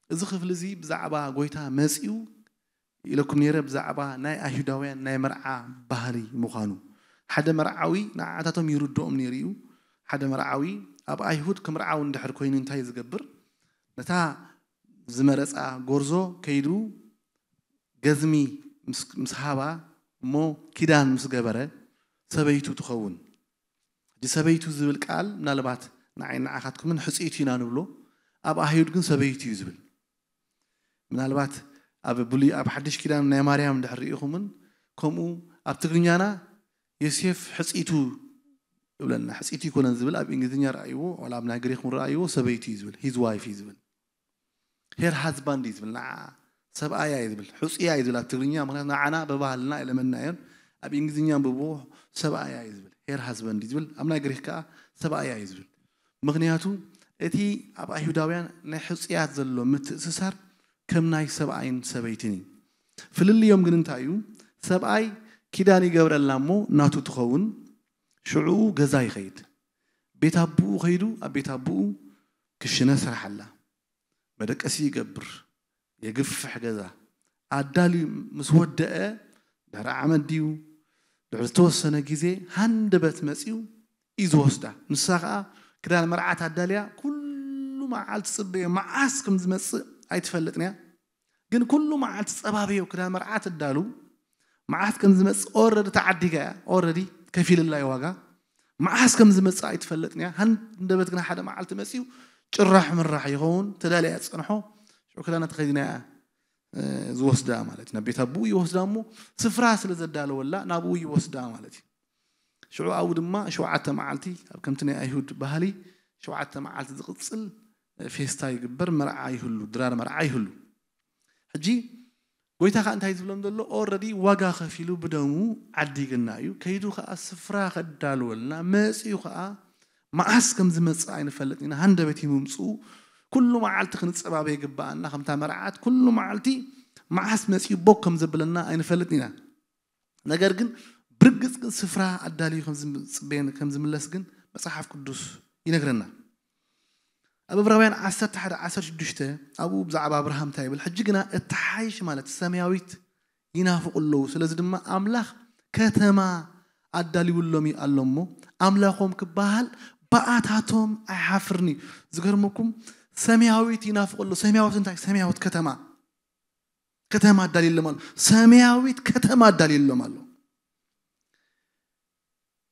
እዚ ክፍሊ እዚ ብዛዕባ ጎይታ መጺኡ ኢለኩም ነይረ፣ ብዛዕባ ናይ ኣይሁዳውያን ናይ መርዓ ባህሊ ምዃኑ። ሓደ መርዓዊ ንዓታቶም ይርድኦም ነይሩ እዩ። ሓደ መርዓዊ ኣብ ኣይሁድ ክምርዓው እንድሕር ኮይኑ እንታይ ዝገብር? ነታ ዝመረጻ ጎርዞ ከይዱ ገዝሚ ምስ፣ ምስ ሃባ እሞ ኪዳን ምስ ገበረ ሰበይቱ ትኸውን። ሕጂ ሰበይቱ ዝብል ቃል ምናልባት ንዓይ ንዓኻትኩምን ሕጽይቱ ኢና ንብሎ፣ ኣብ ኣይሁድ ግን ሰበይቱ እዩ ዝብል። ምናልባት ኣብ ብሉይ፣ ኣብ ሓድሽ ኪዳን ናይ ማርያም እንድሕር ርኢኹምን፣ ከምኡ ኣብ ትግርኛና ዮሴፍ ሕጽይቱ ይብለና። ሕጽይቱ ይኮነን ዝብል፣ ኣብ እንግሊዝኛ ረኣይዎ፣ ዋላ ኣብ ናይ ግሪክ እውን ረኣይዎ፣ ሰበይቱ እዩ ዝብል፣ his wife እዩ ዝብል። Her husband እዩ ዝብል፣ ንዓ ሰብኣያ እዩ ዝብል፣ ሕጹያ እዩ ዝብል ኣብ ትግርኛ። ምክንያቱ ንዓና ብባህልና ኣይለመድናዮን። ኣብ እንግሊዝኛ ኣንብብዎ፣ ሰብኣያ እዩ ዝብል፣ her husband እዩ ዝብል። ኣብ ናይ ግሪክ ከዓ ሰብኣያ እዩ ዝብል። ምክንያቱ እቲ ኣብ ኣይሁዳውያን ናይ ሕጹያት ዘሎ ምትእስሳር ከም ናይ ሰብኣይን ሰበይትን እዩ። ፍልልዮም ግን እንታይ እዩ? ሰብኣይ ኪዳን ይገብረላ እሞ ናቱ ትኸውን፣ ሽዑኡ ገዛ ይኸይድ። ቤት ኣቦኡ ከይዱ ኣብ ቤት ኣቦኡ ክሽነ ስርሓላ፣ መደቀሲ ይገብር፣ የግፍሕ ገዛ ኣዳልዩ ምስ ወደአ፣ ድሕሪ ዓመት ድዩ ድሕሪ ዝተወሰነ ግዜ ሃንደበት መጺኡ እዩ ዝወስዳ። ንሳ ኸዓ ክዳን መርዓት ኣዳልያ ኩሉ መዓልቲ ትጽበዮ፣ መዓስ ከም ዝመጽእ ኣይትፈልጥን እያ። ግን ኩሉ መዓልቲ ጸባበዮ ክዳን መርዓት ኣዳሉ፣ መዓስ ከም ዝመጽእ ኦረዲ ተዓዲጋ እያ፣ ኦረዲ ከፊልላ እዩ ዋጋ። መዓስ ከም ዝመጽእ ኣይትፈልጥን እያ። ሃንደበት ግን ሓደ መዓልቲ መጺኡ ጭራሕ ምራሕ ይኸውን፣ ተዳልያ እያ ትጸንሖ፣ ሽዑ ክዳና ተኸዲና እያ እ፣ ዝወስዳ ማለት እዩ። ናብ ቤት ኣቦኡ ይወስዳ እሞ ስፍራ ስለ ዘዳለወላ ናብኡ ይወስዳ ማለት እዩ። ሽዑ ኣብኡ ድማ ሸውዓተ መዓልቲ፣ ኣብ ከምቲ ናይ ኣይሁድ ባህሊ ሸውዓተ መዓልቲ ዝቕጽል እ፣ ፌስታ ይግበር፣ መርዓ ይህሉ፣ ድራር መርዓ ይህሉ። ሕጂ ጎይታ ኸዓ እንታይ ዝብሎም ዘሎ? ኦረዲ ዋጋ ከፊሉ ብደሙ ዓዲግና እዩ። ከይዱ ኸዓ ስፍራ ከዳልወልና መጺኡ ኸዓ መዓስ ከም ዝመጽእ ኣይንፈልጥን ኢና። ሃንደበት እዩ ምምጽኡ። ኩሉ መዓልቲ ክንጸባበ ይግብኣና። ከምታ መርዓት ኩሉ መዓልቲ መዓስ መጺኡ ቦክ ከም ዘብለና ኣይንፈልጥን ኢና። ነገር ግን ብርግጽ ግን ስፍራ ኣዳልዩ ከም ዝም-፣ ዝጽበየን ከም ዝምለስ ግን መጽሓፍ ቅዱስ ይነግረና። ኣብ ዕብራውያን ዓሰርተ ሓደ ዓሰርተ ሽዱሽተ ኣብኡ ብዛዕባ ኣብርሃም እንታይ ይብል? ሕጂ ግና እተሓይሽ ማለት ሰማያዊት ይናፍቑ ኣለዉ። ስለዚ ድማ ኣምላኽ ከተማ ኣዳልዩሎም ኣሎ እሞ ኣምላኾም ክበሃል ብኣታቶም ኣይሓፍርን እዩ። ዝገርመኩም ሰማያዊት ይናፍቑ ኣለዉ። ሰማያዊት እንታይ? ሰማያዊት ከተማ። ከተማ ኣዳልዩሎም ኣሎ። ሰማያዊት ከተማ ኣዳልዩሎም ኣሎ።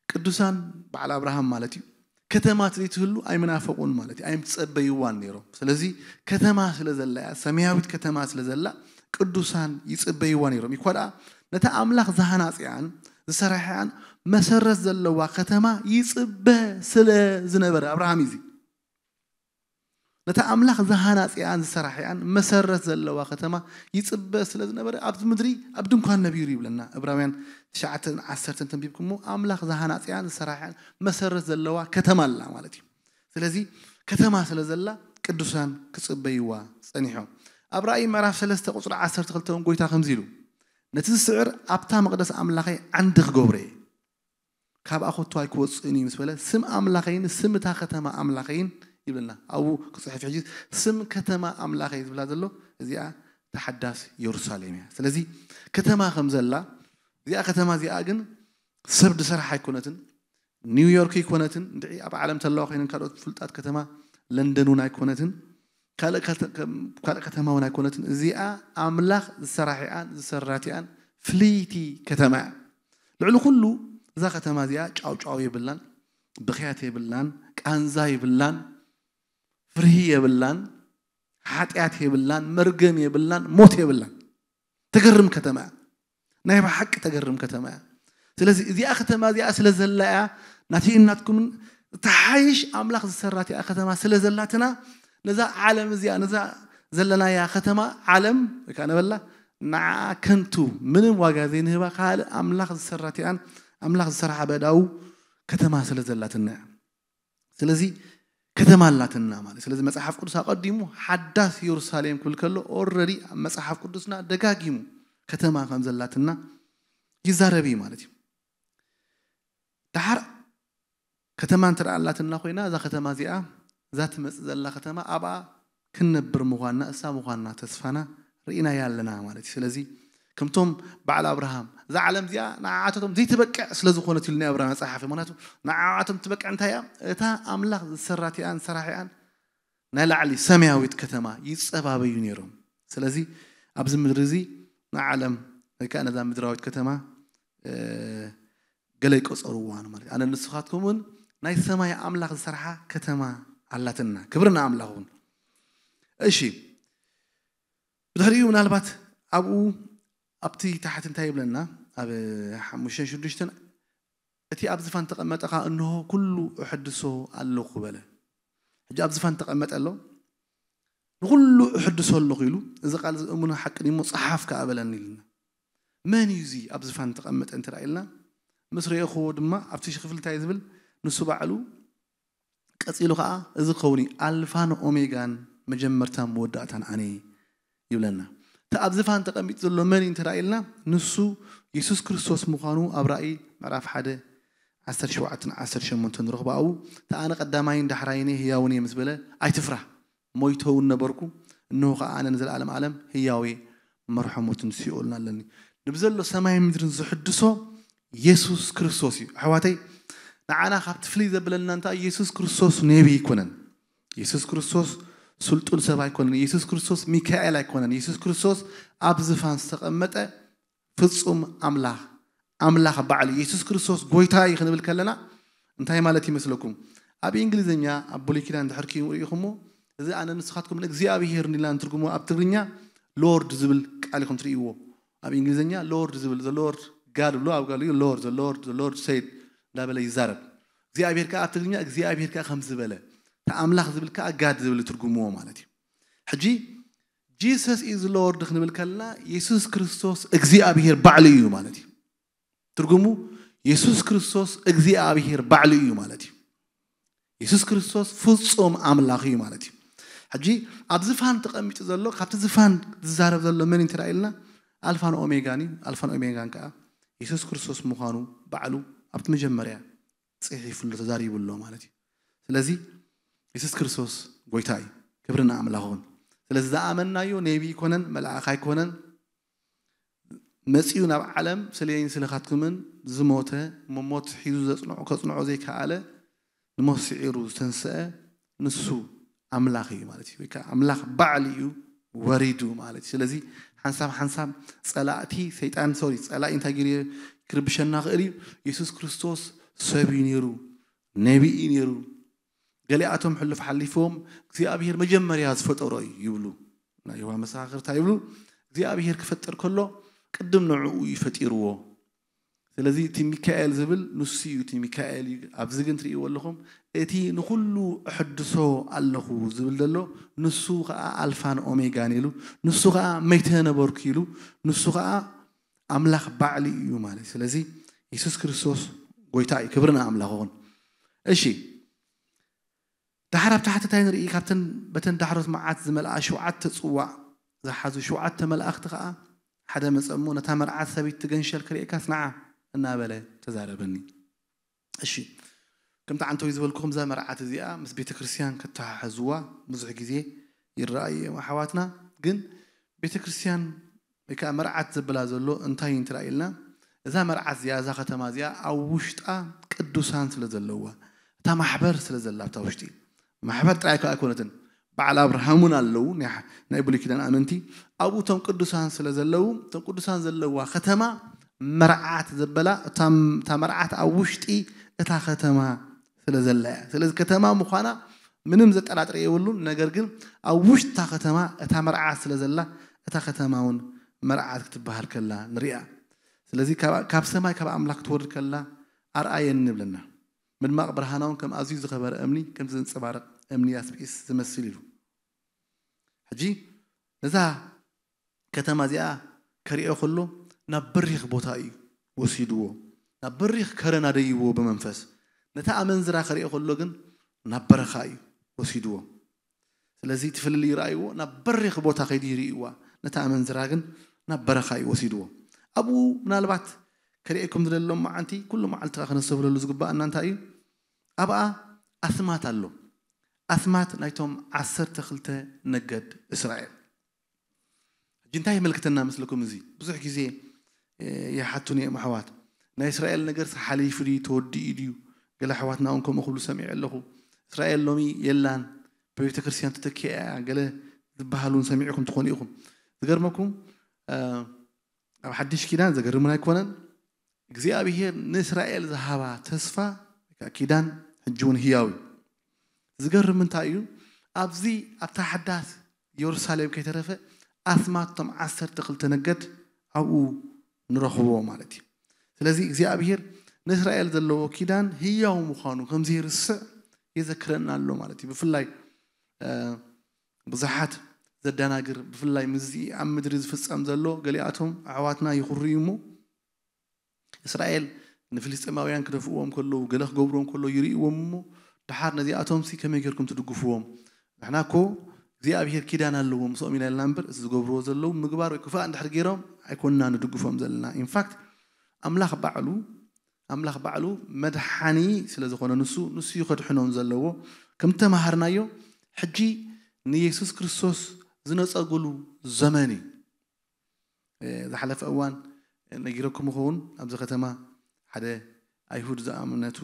ቅዱሳን በዓል ኣብርሃም ማለት እዩ። ከተማ ዘይትህሉ ኣይምናፈቑን ማለት እዩ። ኣይምትጸበይዋን ነይሮም። ስለዚ ከተማ ስለ ዘላ እያ፣ ሰማያዊት ከተማ ስለ ዘላ ቅዱሳን ይጽበይዋ ነይሮም። ይኳ ደኣ ነታ ኣምላኽ ዝሃናጽያን ዝሰራሕያን መሰረት ዘለዋ ከተማ ይጽበ ስለ ዝነበረ ኣብርሃም እዩ። ነታ ኣምላኽ ዝሃናጽያን ዝሰራሕያን መሰረት ዘለዋ ከተማ ይጽበ ስለ ዝነበረ ኣብዚ ምድሪ ኣብ ድንኳን ነቢሩ ይብለና። ዕብራውያን ትሽዓተን ዓሰርተን ተንቢብኩሞ ኣምላኽ ዝሃናጽያን ዝሰራሕያን መሰረት ዘለዋ ከተማ ኣላ ማለት እዩ። ስለዚ ከተማ ስለ ዘላ ቅዱሳን ክጽበይዋ ጸኒሖም። ኣብ ራእይ ምዕራፍ ሰለስተ ቁጽሪ ዓሰርተ ክልተ እውን ጎይታ ከምዚ ኢሉ፣ ነቲ ዝስዕር ኣብታ መቕደስ ኣምላኸይ ዓንዲ ክገብሮ እየ፣ ካብ ኣኹቶ ኣይክወፅእን እዩ ምስ በለ ስም ኣምላኸይን ስም እታ ከተማ ኣምላኸይን ይብለና። ኣብኡ ክፅሕፍ ሕጂ ስም ከተማ ኣምላኸይ ዝብላ ዘሎ እዚኣ ተሓዳስ የሩሳሌም እያ። ስለዚ ከተማ ከም ዘላ እዚኣ ከተማ እዚኣ ግን ሰብ ዝሰርሓ ኣይኮነትን፣ ኒውዮርክ ኣይኮነትን፣ እንድዒ ኣብ ዓለም ተለዋ ኮይነን ካልኦት ፍሉጣት ከተማ ለንደን እውን ኣይኮነትን፣ ካልእ ከተ- ከም- ካልእ ከተማ እውን ኣይኮነትን። እዚኣ ኣምላኽ ዝሰራሒኣን ዝሰራቲኣን ፍልይቲ ከተማ እያ። ልዕሊ ኩሉ እዛ ከተማ እዚኣ ጫውጫው የብላን፣ ብኽያት የብላን፣ ቃንዛ የብላን፣ ፍርሂ የብላን፣ ሓጢኣት የብላን፣ መርገም የብላን፣ ሞት የብላን። ተገርም ከተማ እያ። ናይ ብሓቂ ተገርም ከተማ እያ። ስለዚ እዚኣ ከተማ እዚኣ ስለ ዘላ እያ ናተይን ናትኩምን እትሓይሽ ኣምላኽ ዝሰራት እያ ከተማ ስለ ዘላትና ነዛ ዓለም እዚኣ ነዛ ዘለናያ ከተማ ዓለም ወይ ከዓ ነበላ ንዓ ከንቱ ምንም ዋጋ ዘይንህባ ካልእ ኣምላኽ ዝሰራት እያን ኣምላኽ ዝሰራሓ በዳው ከተማ ስለ ዘላትና እያ። ስለዚ ከተማ ኣላትና ማለት። ስለዚ መጽሓፍ ቅዱስ ኣቐዲሙ ሓዳስ የሩሳሌም ክብል ከሎ ኦረዲ ኣብ መጽሓፍ ቅዱስና ደጋጊሙ ከተማ ከም ዘላትና ይዛረብ እዩ ማለት እዩ። ደሓር ከተማ እንተ ኣላትና ኮይና እዛ ከተማ እዚኣ እዛ ትመጽእ ዘላ ከተማ ኣብኣ ክንነብር ምዃንና እሳ ምዃንና ተስፋና ርኢናያ ኣለና ማለት እዩ። ስለዚ ከምቶም በዓል ኣብርሃም እዛ ዓለም እዚኣ ንዓዓተቶም ዘይትበቅዕ ስለ ዝኾነት ኢሉ ናይ ኣብርሃም መጽሓፍ እዩ። ምክንያቱ ንዓዓቶም ትበቅዕ እንታይ እያ? እታ ኣምላኽ ዝሰራቲኣን ሰራሒኣን ናይ ላዕሊ ሰማያዊት ከተማ ይጸባበዩ ነይሮም። ስለዚ ኣብዚ ምድሪ እዚ ንዓለም ወይ ከዓ ነዛ ምድራዊት ከተማ ገለ ይቆጸርዋ ማለት ኣነ ንስኻትኩም እውን ናይ ሰማይ ኣምላኽ ዝሰርሓ ከተማ ኣላትና። ክብሪ ንኣምላኽ እውን። እሺ፣ ብድሕሪኡ ምናልባት ኣብኡ ኣብቲ ታሕቲ እንታይ ይብለና? ኣብ ሓሙሽተን ሽዱሽተን እቲ ኣብ ዝፋን ተቐመጠ ኸዓ እንሆ ኩሉ እሕድሶ ኣለኹ በለ። ሕጂ ኣብ ዝፋን ተቐመጠ ኣሎ፣ ንኹሉ እሕድሶ ኣለኹ ኢሉ፣ እዚ ቃል እዚ እሙን ሓቂ እሞ ጸሓፍ ከኣ በለኒ ኢልና። መን እዩ እዚ ኣብ ዝፋን ተቐመጠ እንተ ኢልና፣ ምስ ረእኹዎ ድማ ኣብቲ ክፍሊ እንታይ ዝብል ንሱ ባዕሉ ቀጺሉ ኸዓ እዚ ክኸውን እዩ ኣልፋን ኦሜጋን መጀመርታን መወዳእታን ኣነ ይብለና። እቲ ኣብ ዝፋን ተቐሚጡ ዘሎ መን እዩ እንተ ኢልና ንሱ የሱስ ክርስቶስ ምዃኑ ኣብ ራእይ ምዕራፍ ሓደ ዓሰርተ ሸውዓተን ዓሰርተ ሸሞንተን ንረኽቦ ኣብኡ እቲ ኣነ ቀዳማይን ዳሕራይን እየ ህያውን እየ ምስ በለ ኣይትፍራህ ሞይተ እውን ነበርኩ እንሆ ኸዓ ኣነ ንዘለኣለም ዓለም ህያው እየ መርሖ ሞትን ሲኦልን ኣለኒ። ንብዘሎ ሰማይን ምድርን ዝሕድሶ የሱስ ክርስቶስ እዩ። ኣሕዋተይ ንዓና ካብቲ ፍልይ ዘብለና እንታይ የሱስ ክርስቶስ ነቢ ኣይኮነን። የሱስ ክርስቶስ ስልጡን ሰብ ኣይኮነን። የሱስ ክርስቶስ ሚካኤል ኣይኮነን። የሱስ ክርስቶስ ኣብ ዝፋን ዝተቐመጠ ፍጹም ኣምላኽ ኣምላኽ ባዕሉ የሱስ ክርስቶስ ጎይታ እዩ ክንብል ከለና እንታይ ማለት ይመስለኩም? ኣብ እንግሊዝኛ ኣብ ብሉይ ኪዳን ድሕር ኪኑ ርኢኹሞ እዚ ኣነ ንስኻትኩም እግዚኣብሄር እንዲልና ንትርጉሞ ኣብ ትግርኛ ሎርድ ዝብል ቃል ኢኹም ትርእይዎ። ኣብ እንግሊዝኛ ሎርድ ዝብል the Lord God ብሎ ኣብ ጋሉ ሎርድ the Lord the Lord said እንዳበለ ይዛረብ። እግዚኣብሄር ከዓ ኣብ ትግርኛ እግዚኣብሄር ከዓ ከም ዝበለ እቲ ኣምላኽ ዝብል ከዓ ጋድ ዝብል ትርጉምዎ ማለት እዩ። ሕጂ Jesus is Lord ክንብል ከለና የሱስ ክርስቶስ እግዚኣብሄር ባዕሉ እዩ ማለት እዩ። ትርጉሙ የሱስ ክርስቶስ እግዚኣብሄር ባዕሉ እዩ ማለት እዩ። የሱስ ክርስቶስ ፍጹም ኣምላኽ እዩ ማለት እዩ። ሕጂ ኣብ ዝፋን ተቐሚጡ ዘሎ ካብቲ ዝፋን ዝዛረብ ዘሎ መን እንተ ኢልና ኣልፋን ኦሜጋን እዩ። ኣልፋን ኦሜጋን ከዓ የሱስ ክርስቶስ ምዃኑ ባዕሉ ኣብቲ መጀመርያ ጽሒፉ ኣሎ ተዛሪቡ ኣሎ ማለት እዩ። ስለዚ የሱስ ክርስቶስ ጎይታ እዩ። ክብሪ ንኣምላኽ ይኹን። ስለዚ ዝኣመንናዮ ነቢ ኣይኮነን፣ መልኣኽ ኣይኮነን፣ መጺኡ ናብ ዓለም ስለይን ስለኻትኩምን ዝሞተ ሞት ሒዙ ዘጽንዖ ከጽንዖ ዘይከኣለ ንሞት ስዒሩ ዝተንስአ ንሱ ኣምላኽ እዩ ማለት እዩ። ወይ ከዓ ኣምላኽ ባዕሉ እዩ ወሪዱ ማለት እዩ። ስለዚ ሓንሳብ ሓንሳብ ጸላእቲ ሰይጣን ሶሪ ጸላኢ እንታይ ገይሩ ክርብሸና ክእል እዩ። የሱስ ክርስቶስ ሰብ እዩ ነይሩ፣ ነቢ እዩ ነይሩ። ገሊኣቶም ሕሉፍ ሓሊፎም እግዚኣብሔር መጀመርያ ዝፈጠሮ እዩ ይብሉ። ናይ የሆዋ መሰኻኽር እንታይ ይብሉ? እግዚኣብሔር ክፈጥር ከሎ ቅድም ንዕኡ እዩ ፈጢርዎ። ስለዚ እቲ ሚካኤል ዝብል ንሱ እዩ። እቲ ሚካኤል እዩ። ኣብዚ ግን ትርእይዎ ኣለኹም፣ እቲ ንኹሉ እሕድሶ ኣለኹ ዝብል ዘሎ ንሱ ከዓ ኣልፋን ኦሜጋን ኢሉ፣ ንሱ ከዓ መይተ ነበርኩ ኢሉ፣ ንሱ ከዓ ኣምላኽ ባዕሊ እዩ ማለት እዩ። ስለዚ የሱስ ክርስቶስ ጎይታ እዩ። ክብሪ ንኣምላኽ ይኹን። እሺ፣ ዳሕር ኣብ ታሕቲ እንታይ ንርኢ? ካብተን በተን ዳሕሮት መዓት ዝመልኣ ሸውዓተ ጽዋዕ ዝሓዙ ሸውዓተ መላእኽቲ ከኣ ሓደ መጸ እሞ፣ ነታ መርዓት ሰበይቲ ትገንሸል ክርእየካስ ንዓ እናበለ ተዛረበኒ። እሺ፣ ከምቲ ዓንተዊ ዝበልኩኹም፣ እዛ መርዓት እዚኣ ምስ ቤተ ክርስቲያን ከተሓሕዝዋ ብዙሕ ግዜ ይረኣዩ እዮም ኣሕዋትና። ግን ቤተ ክርስቲያን ወይ ከዓ መርዓት ዘብላ ዘሎ እንታይ እንት ኢልና፣ እዛ መርዓት እዚኣ፣ እዛ ከተማ እዚኣ ኣብ ውሽጣ ቅዱሳን ስለ ዘለዋ፣ እታ ማሕበር ስለ ዘላ ኣብታ ውሽጢ፣ ማሕበር ጥራይ እኳ ኣይኮነትን፣ በዓል ኣብርሃም እውን ኣለዉ፣ ናይ ብሉይ ኪዳን ኣመንቲ። ኣብኡ እቶም ቅዱሳን ስለ ዘለዉ፣ እቶም ቅዱሳን ዘለዋ ከተማ መርዓት ዘበላ፣ እታ መርዓት ኣብ ውሽጢ እታ ከተማ ስለ ዘላ እያ። ስለዚ ከተማ ምዃና ምንም ዘጠራጥር የብሉን። ነገር ግን ኣብ ውሽጢ እታ ከተማ እታ መርዓት ስለ ዘላ፣ እታ ከተማ እውን መርዓት ክትበሃል ከላ ንሪኣ። ስለዚ ካብ ሰማይ ካብ ኣምላኽ ክትወርድ ከላ ኣርኣየኒ ንብለና። ምድማቕ ብርሃና እውን ከም ኣዝዩ ዝኸበረ እምኒ፣ ከምቲ ዘንጸባርቕ እምኒ ያስጲስ ዝመስል ኢሉ። ሕጂ ነዛ ከተማ እዚኣ ከርእዮ ከሎ ናብ በሪኽ ቦታ እዩ ወሲድዎ። ናብ በሪኽ ከረን ኣደይዎ ብመንፈስ። ነታ ኣመንዝራ ከርእዮ ከሎ ግን ናብ በረኻ እዩ ወሲድዎ። ስለዚ እቲ ፍልልይ ይረኣይዎ፣ ናብ በሪኽ ቦታ ከይዱ ይርእይዋ። ነታ ኣመንዝራ ግን ናብ በረኻ እዩ ወሲድዎ። ኣብኡ ምናልባት ከርእየኩም ዝደሎም መዓንቲ፣ ኩሉ መዓልቲ ከኣ ክነስተብህለሉ ዝግባኣና እንታይ እዩ? ኣብኣ ኣስማት ኣሎ። ኣስማት ናይቶም ዓሰርተ ክልተ ነገድ እስራኤል። ሕጂ እንታይ የመልክተና መስለኩም? እዚ ብዙሕ ግዜ ይሓቱን እዮም ኣሕዋት። ናይ እስራኤል ነገርስ ሓሊፉ ድዩ ተወዲኡ ድዩ? ገለ ኣሕዋትና እውን ከምኡ ክብሉ ሰሚዐ ኣለኹ። እስራኤል ሎሚ የላን፣ ብቤተ ክርስቲያን ተተኪኣ እያ፣ ገለ ዝበሃል እውን ሰሚዕኩም ትኾኑ ኢኹም። ዝገርመኩም ኣብ ሓድሽ ኪዳን፣ ዘገርምን ኣይኮነን፣ እግዚኣብሔር ንእስራኤል ዝሃባ ተስፋ ወይ ከዓ ኪዳን ሕጂ እውን ህያው እዩ። ዝገርም እንታይ እዩ? ኣብዚ ኣብታ ሓዳስ የሩሳሌም ከይተረፈ ኣስማት እቶም ዓሰርተ ክልተ ነገድ ኣብኡ ንረኽቦ ማለት እዩ። ስለዚ እግዚኣብሔር ንእስራኤል ዘለዎ ኪዳን ህያው ምዃኑ ከም ዘይርስዕ የዘክረና ኣሎ ማለት እዩ። ብፍላይ ብዙሓት ዘደናግር፣ ብፍላይ ምስዚ ኣብ ምድሪ ዝፍጸም ዘሎ፣ ገሊኣቶም ኣሕዋትና ይኹርዩ እሞ እስራኤል ንፍልስጤማውያን ክደፍእዎም ከለዉ፣ ገለ ክገብርዎም ከለዉ ይርእይዎም እሞ፣ ደሓር ነዚኣቶምሲ ከመይ ጌርኩም ትድግፍዎም? ንሕና እኮ እግዚኣብሔር ኪዳን ኣለዎ ምስኦም ኢና ኢልና እምበር፣ እዚ ዝገብርዎ ዘለዉ ምግባር ወይ ክፋእ እንድሕር ገይሮም ኣይኮንና ንድግፎም ዘለና። ኢንፋክት ኣምላኽ ባዕሉ ኣምላኽ ባዕሉ መድሓኒ ስለ ዝኾነ ንሱ፣ ንሱ እዩ ከድሕኖም ዘለዎ። ከም ተማሃርናዮ፣ ሕጂ ንየሱስ ክርስቶስ ዝነጸጉሉ ዘመን እዩ። ዝሓለፈ እዋን ነጊረኩም ይኸውን፣ ኣብዚ ከተማ ሓደ ኣይሁድ ዝኣምነቱ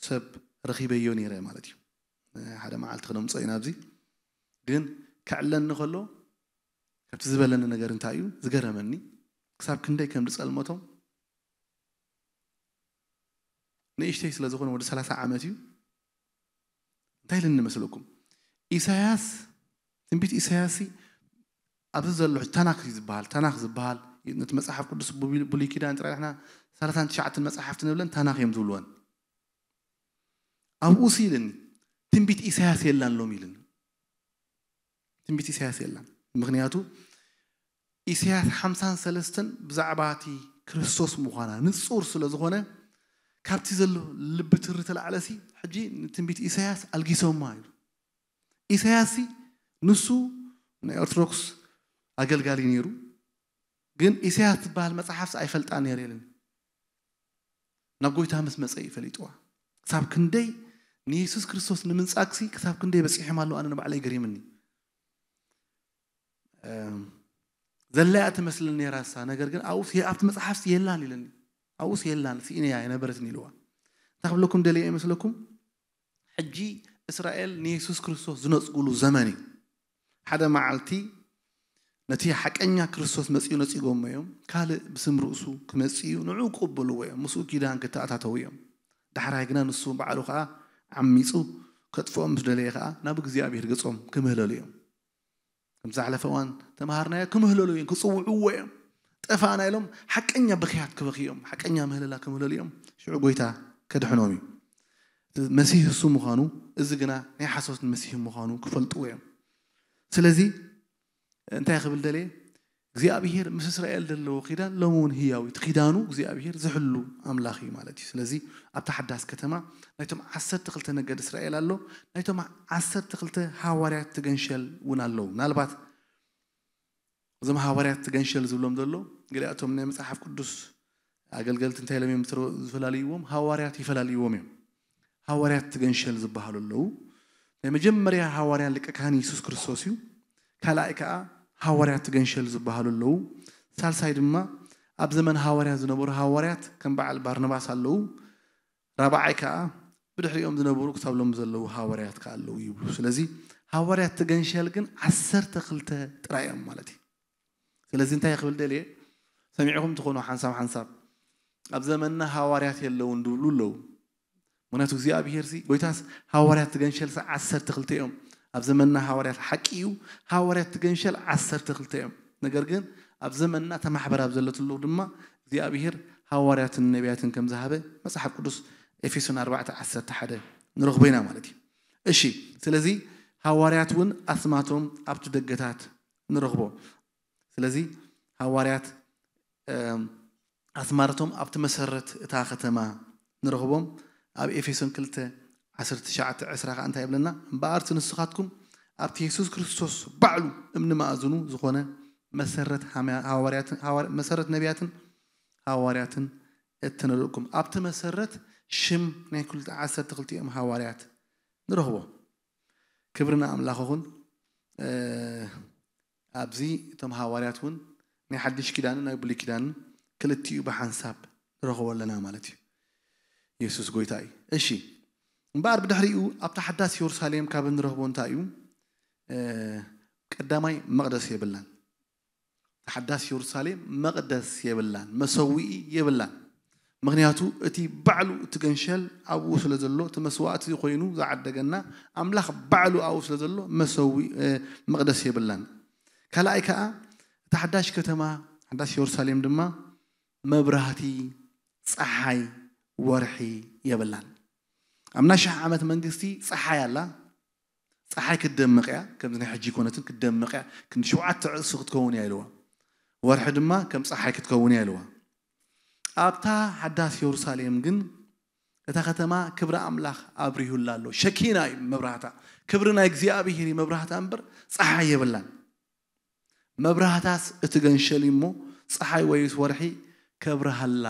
ሰብ ረኺበዮ ነይረ ማለት እዩ። ሓደ መዓልቲ ክነምፅኦ ኢና ኣብዚ። ግን ከዕለኒ ከሎ ካብቲ ዝበለኒ ነገር እንታይ እዩ ዝገረመኒ፣ ክሳብ ክንደይ ከም ዝጸልመቶም። ንእሽተይ ስለ ዝኾነ ወዲ ሰላሳ ዓመት እዩ። እንታይ ኢልኒ መስለኩም? ኢሳያስ፣ ትንቢት ኢሳያስ ኣብዚ ዘሎ ታናክ እዩ ዝበሃል፣ ታናክ ዝበሃል ነቲ መጽሓፍ ቅዱስ ብሉይ ኪዳን ጥራይ ንሕና ሰላሳን ትሽዓተን መጽሓፍቲ ንብለን ታናክ እዮም ዝብልወን። ኣብኡ ሲ ኢልኒ ትንቢት ኢሳያስ የላን ሎም ኢልኒ። ትንቢት ኢሳያስ የላን። ምኽንያቱ ኢሳያስ ሓምሳን ሰለስተን ብዛዕባ እቲ ክርስቶስ ምዃና ንጹር ስለ ዝኾነ ካብቲ ዘሎ ልቢ ትሪ ተላዕለሲ ሕጂ ንትንቢት ኢሳያስ ኣልጊሶማ ኢሉ። ኢሳያስ ሲ ንሱ ናይ ኦርቶዶክስ ኣገልጋሊ ነይሩ፣ ግን ኢሳያስ ትበሃል መጽሓፍስ ኣይፈልጣ ነይረ ኢልኒ። ናብ ጎይታ ምስ መጸ እዩ ፈሊጥዋ። ክሳብ ክንደይ ንየሱስ ክርስቶስ ንምንጻግሲ ክሳብ ክንደይ በጺሖም ኣለዉ፣ ኣነ ንባዕለይ ገሪምኒ። ዘላያ ትመስልን ነይራ እሳ፣ ነገር ግን ኣብቲ መጽሓፍሲ የላን ኢለኒ። ኣብኡስ የላን፣ ስኢነያ ኣይነበረትን ኢልዋ። እንታይ ክብለኩም ደልየ ይመስለኩም? ሕጂ እስራኤል ንየሱስ ክርስቶስ ዝነጽጉሉ ዘመን እዩ። ሓደ መዓልቲ ነቲ ሓቀኛ ክርስቶስ መጺኡ ነጺጎሞ እዮም። ካልእ ብስም ርእሱ ክመጽእ እዩ፣ ንዕኡ ክቕበልዎ እዮም፣ ምስኡ ኪዳን ክተኣታተዉ እዮም። ዳሕራይ ግና ንሱ ባዕሉ ኸኣ ዓሚጹ ከጥፍኦም ምስ ደለየ ኸኣ ናብ እግዚኣብሔር ገጾም ክምህለሉ እዮም። ከም ዝሓለፈ እዋን ተምሃርናዮ ክምህለሉ እዮም፣ ክጽውዕዎ እዮም። ጠፋእና ኢሎም ሓቀኛ ብኽያት ክበኽዮም፣ ሓቀኛ ምህለላ ክምህለሉ እዮም። ሽዑ ጎይታ ከድሕኖም እዩ። መሲህ እሱ ምዃኑ፣ እዚ ግና ናይ ሓሶት መሲህ ምዃኑ ክፈልጥዎ እዮም። ስለዚ እንታይ ክብል ደልየ? እግዚኣብሔር ምስ እስራኤል ዘለዎ ኪዳን ሎሚ እውን ህያው እዩ። እቲ ኪዳኑ እግዚኣብሔር ዝሕሉ ኣምላኽ እዩ ማለት እዩ። ስለዚ ኣብታ ሓዳስ ከተማ ናይቶም ዓሰርተ ክልተ ነገድ እስራኤል ኣሎ፣ ናይቶም ዓሰርተ ክልተ ሃዋርያት ትገንሸል እውን ኣለዉ። ምናልባት እዞም ሃዋርያት ትገንሸል ዝብሎም ዘሎ፣ ገሊኣቶም ናይ መጽሓፍ ቅዱስ ኣገልገልቲ እንታይ ኢሎም እዮም ዝፈላልይዎም? ሃዋርያት ይፈላልይዎም እዮም። ሃዋርያት ትገንሸል ዝበሃሉ ኣለዉ። ናይ መጀመርያ ሃዋርያ ሊቀ ካህን የሱስ ክርስቶስ እዩ። ካልኣይ ከዓ ሃዋርያት ትገንሸል ዝበሃሉ ኣለዉ። ሳልሳይ ድማ ኣብ ዘመን ሃዋርያ ዝነበሩ ሃዋርያት ከም በዓል ባርናባስ ኣለዉ። ራብዓይ ከዓ ብድሕሪኦም ዝነበሩ ክሳብ ሎሚ ዘለዉ ሃዋርያት ከዓ ኣለዉ ይብሉ። ስለዚ ሃዋርያት ትገንሸል ግን ዓሰርተ ክልተ ጥራይ እዮም ማለት እዩ። ስለዚ እንታይ ክብል ደልየ፣ ሰሚዕኹም ትኾኑ ሓንሳብ ሓንሳብ ኣብ ዘመንና ሃዋርያት የለውን ድብሉ ኣለዉ። ምክንያቱ እግዚኣብሔር ሲ ጎይታስ ሃዋርያት ትገንሸል ሳ ዓሰርተ ክልተ እዮም። ኣብ ዘመንና ሃዋርያት ሓቂ እዩ፣ ሃዋርያት ትገንሸል ዓሰርተ ክልተ እዮም። ነገር ግን ኣብ ዘመንና ተማሕበር ኣብ ዘለትሉ ድማ እግዚኣብሔር ሃዋርያትን ነቢያትን ከም ዝሃበ መጽሓፍ ቅዱስ ኤፌሶን ኣርባዕተ ዓሰርተ ሓደ ንረኽቦ ኢና ማለት እዩ። እሺ፣ ስለዚ ሃዋርያት እውን ኣስማቶም ኣብቲ ደገታት ንረኽቦ። ስለዚ ሃዋርያት ኣስማርቶም ኣብቲ መሰረት እታ ከተማ ንረኽቦም። ኣብ ኤፌሶን ክልተ ዓሰርተ ትሽዓተ ዕስራ ከዓ እንታይ ይብለና? እምበኣር እቲ ንስኻትኩም ኣብቲ የሱስ ክርስቶስ ባዕሉ እምኒ ማእዝኑ ዝኾነ መሰረት ሃዋርያትን መሰረት ነቢያትን ሃዋርያትን እተነደቕኩም ኣብቲ መሰረት ሽም ናይ ክልተ ዓሰርተ ክልቲኦም ሃዋርያት ንረኽቦ። ክብሪ ንኣምላኽ ይኹን። ኣብዚ እቶም ሃዋርያት እውን ናይ ሓድሽ ኪዳንን ናይ ብሉይ ኪዳንን ክልቲኡ ብሓንሳብ ንረኽቦ ኣለና ማለት እዩ። የሱስ ጎይታ እዩ። እሺ፣ እምበኣር ብድሕሪኡ ኣብታ ሓዳስ የሩሳሌም ካብ እንረኽቦ እንታይ እዩ? ቀዳማይ መቕደስ የብላን። ሓዳስ የሩሳሌም መቕደስ የብላን፣ መሰዊኢ የብላን። ምክንያቱ እቲ ባዕሉ እቲ ገንሸል ኣብኡ ስለ ዘሎ፣ እቲ መስዋእቲ ኮይኑ ዝዓደገና ኣምላኽ ባዕሉ ኣብኡ ስለ ዘሎ መሰዊ መቕደስ የብላን። ካልኣይ ከዓ እቲ ሓዳሽ ከተማ፣ ሓዳሽ የሩሳሌም ድማ መብራህቲ፣ ፀሓይ፣ ወርሒ የብላን። ኣብ ናይ ሽሕ ዓመት መንግስቲ ፀሓይ ኣላ። ፀሓይ ክትደምቕ እያ፣ ከምዚ ናይ ሕጂ ኣይኮነትን፣ ክትደምቕ እያ፣ ክንዲ ሸውዓተ ዕፅፊ ክትከውን እያ ኢልዋ። ወርሒ ድማ ከም ፀሓይ ክትከውን እያ ኢልዋ። ኣብታ ሓዳስ የሩሳሌም ግን እታ ከተማ ክብሪ ኣምላኽ ኣብሪሁላ ኣሎ። ሸኪና እዩ መብራህታ፣ ክብሪ ናይ እግዚኣብሔር እዩ መብራህታ እምበር ፀሓይ የብላን። መብራህታስ እቲ ገንሸል እዩ እሞ ፀሓይ ወይስ ወርሒ ከብርሃላ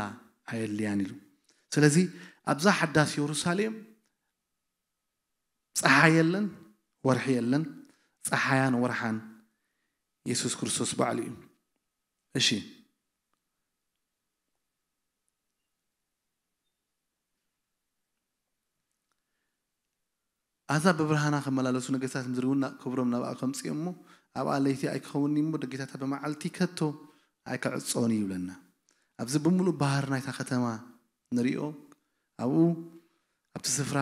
ኣየድልያን ኢሉ። ስለዚ ኣብዛ ሓዳስ የሩሳሌም ፀሓይ የለን፣ ወርሒ የለን። ፀሓያን ወርሓን የሱስ ክርስቶስ ባዕሉ እዩ። እሺ፣ ኣዛ ብብርሃና ክመላለሱ ነገስታት ምድሪ እውን ክብሮም ናብኣ ከምፅኡ እሞ ኣብኣ ለይቲ ኣይክኸውን እሞ ደጌታታ ብመዓልቲ ከቶ ኣይክዕጾን እዩ ይብለና። ኣብዚ ብምሉእ ባህር ናይታ ከተማ ንሪኦ። ኣብኡ ኣብቲ ስፍራ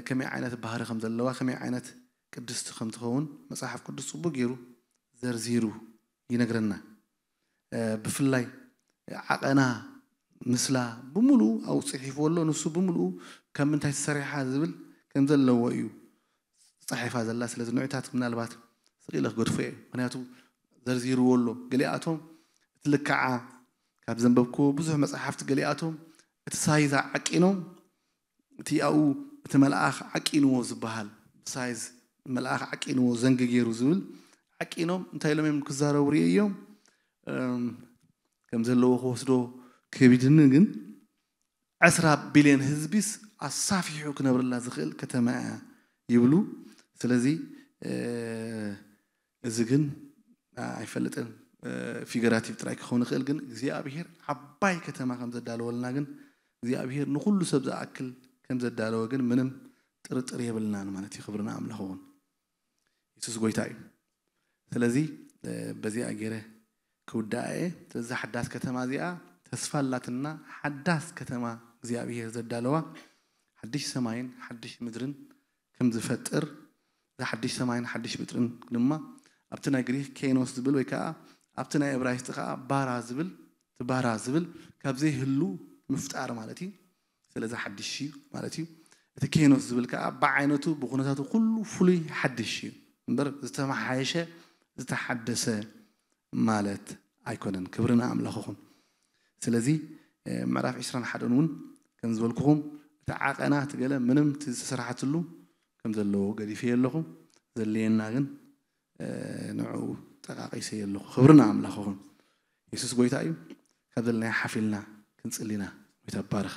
ከመይ ዓይነት ባህሪ ከም ዘለዋ፣ ከመይ ዓይነት ቅድስቲ ከም ትኸውን መጽሓፍ ቅዱስ ጽቡቅ ገይሩ ዘርዚሩ ይነግረና። ብፍላይ ዓቐና፣ ምስላ ብምሉኡ ኣብኡ ጽሒፍዎ ኣሎ። ንሱ ብምሉኡ ካብ ምንታይ ተሰሪሓ ዝብል ከም ዘለዎ እዩ ጻሒፋ ዘላ። ስለዚ ንዕታት ምናልባት ስቕ ኢለ ክገድፎ እየ፣ ምክንያቱ ዘርዚርዎ ኣሎ። ገሊኣቶም እቲ ልክዓ ካብ ዘንበብክዎ ብዙሕ መጽሓፍቲ፣ ገሊኣቶም እቲ ሳይዛ ዓቂኖም፣ እቲ ኣብኡ እቲ መልኣኽ ዓቂንዎ ዝበሃል፣ ብሳይዝ መልኣኽ ዓቂንዎ፣ ዘንጊ ገይሩ ዝብል ዓቂኖም እንታይ ኢሎም እዮም ክዛረቡ ርእየ እዮም። ከም ዘለዎ ክወስዶ ከቢድኒ፣ ግን ዕስራ ቢልዮን ህዝቢስ ኣሳፊሑ ክነብረላ ዝኽእል ከተማ እያ ይብሉ። ስለዚ እዚ ግን ኣይፈልጥን፣ ፊገራቲቭ ጥራይ ክኸውን ይኽእል፣ ግን እግዚኣብሔር ዓባይ ከተማ ከም ዘዳለወልና ግን፣ እግዚኣብሔር ንኹሉ ሰብ ዝኣክል ከም ዘዳለወ ግን ምንም ጥርጥር የብልናን ማለት እዩ። ክብርና ኣምላኽ እውን የሱስ ጎይታ እዩ። ስለዚ በዚኣ ገይረ ክውዳኣ እየ። ስለዚ ሓዳስ ከተማ እዚኣ ተስፋ ኣላትና፣ ሓዳስ ከተማ እግዚኣብሔር ዘዳለዋ፣ ሓድሽ ሰማይን ሓድሽ ምድርን ከም ዝፈጥር፣ እዚ ሓድሽ ሰማይን ሓድሽ ምድርን ድማ ኣብቲ ናይ ግሪክ ኬኖስ ዝብል ወይ ከዓ ኣብቲ ናይ እብራይስጢ ከዓ ባራ ዝብል፣ እቲ ባራ ዝብል ካብ ዘይህሉ ምፍጣር ማለት እዩ። ስለዚ ሓድሽ እዩ ማለት እዩ። እቲ ኬኖስ ዝብል ከዓ ብዓይነቱ ብኹነታቱ ኩሉ ፍሉይ ሓድሽ እዩ እምበር ዝተመሓየሸ ዝተሓደሰ ማለት ኣይኮነን። ክብሪ ንኣምላኽ ይኹን። ስለዚ ምዕራፍ ዕስራን ሓደን እውን ከም ዝበልኩኹም እቲ ዓቐና እቲ ገለ ምንም እቲ ዝተሰርሓትሉ ከም ዘለዎ ገዲፈዮ ኣለኹ። ዘድልየና ግን ንዕኡ ጠቃቂሰዮ ኣለኹ። ክብሪ ንኣምላኽ ይኹን። የሱስ ጎይታ እዩ። ካብ ዘለናዮ ሓፍ ኢልና ክንጽሊ ኢና። ጎይታ ይባረኽ።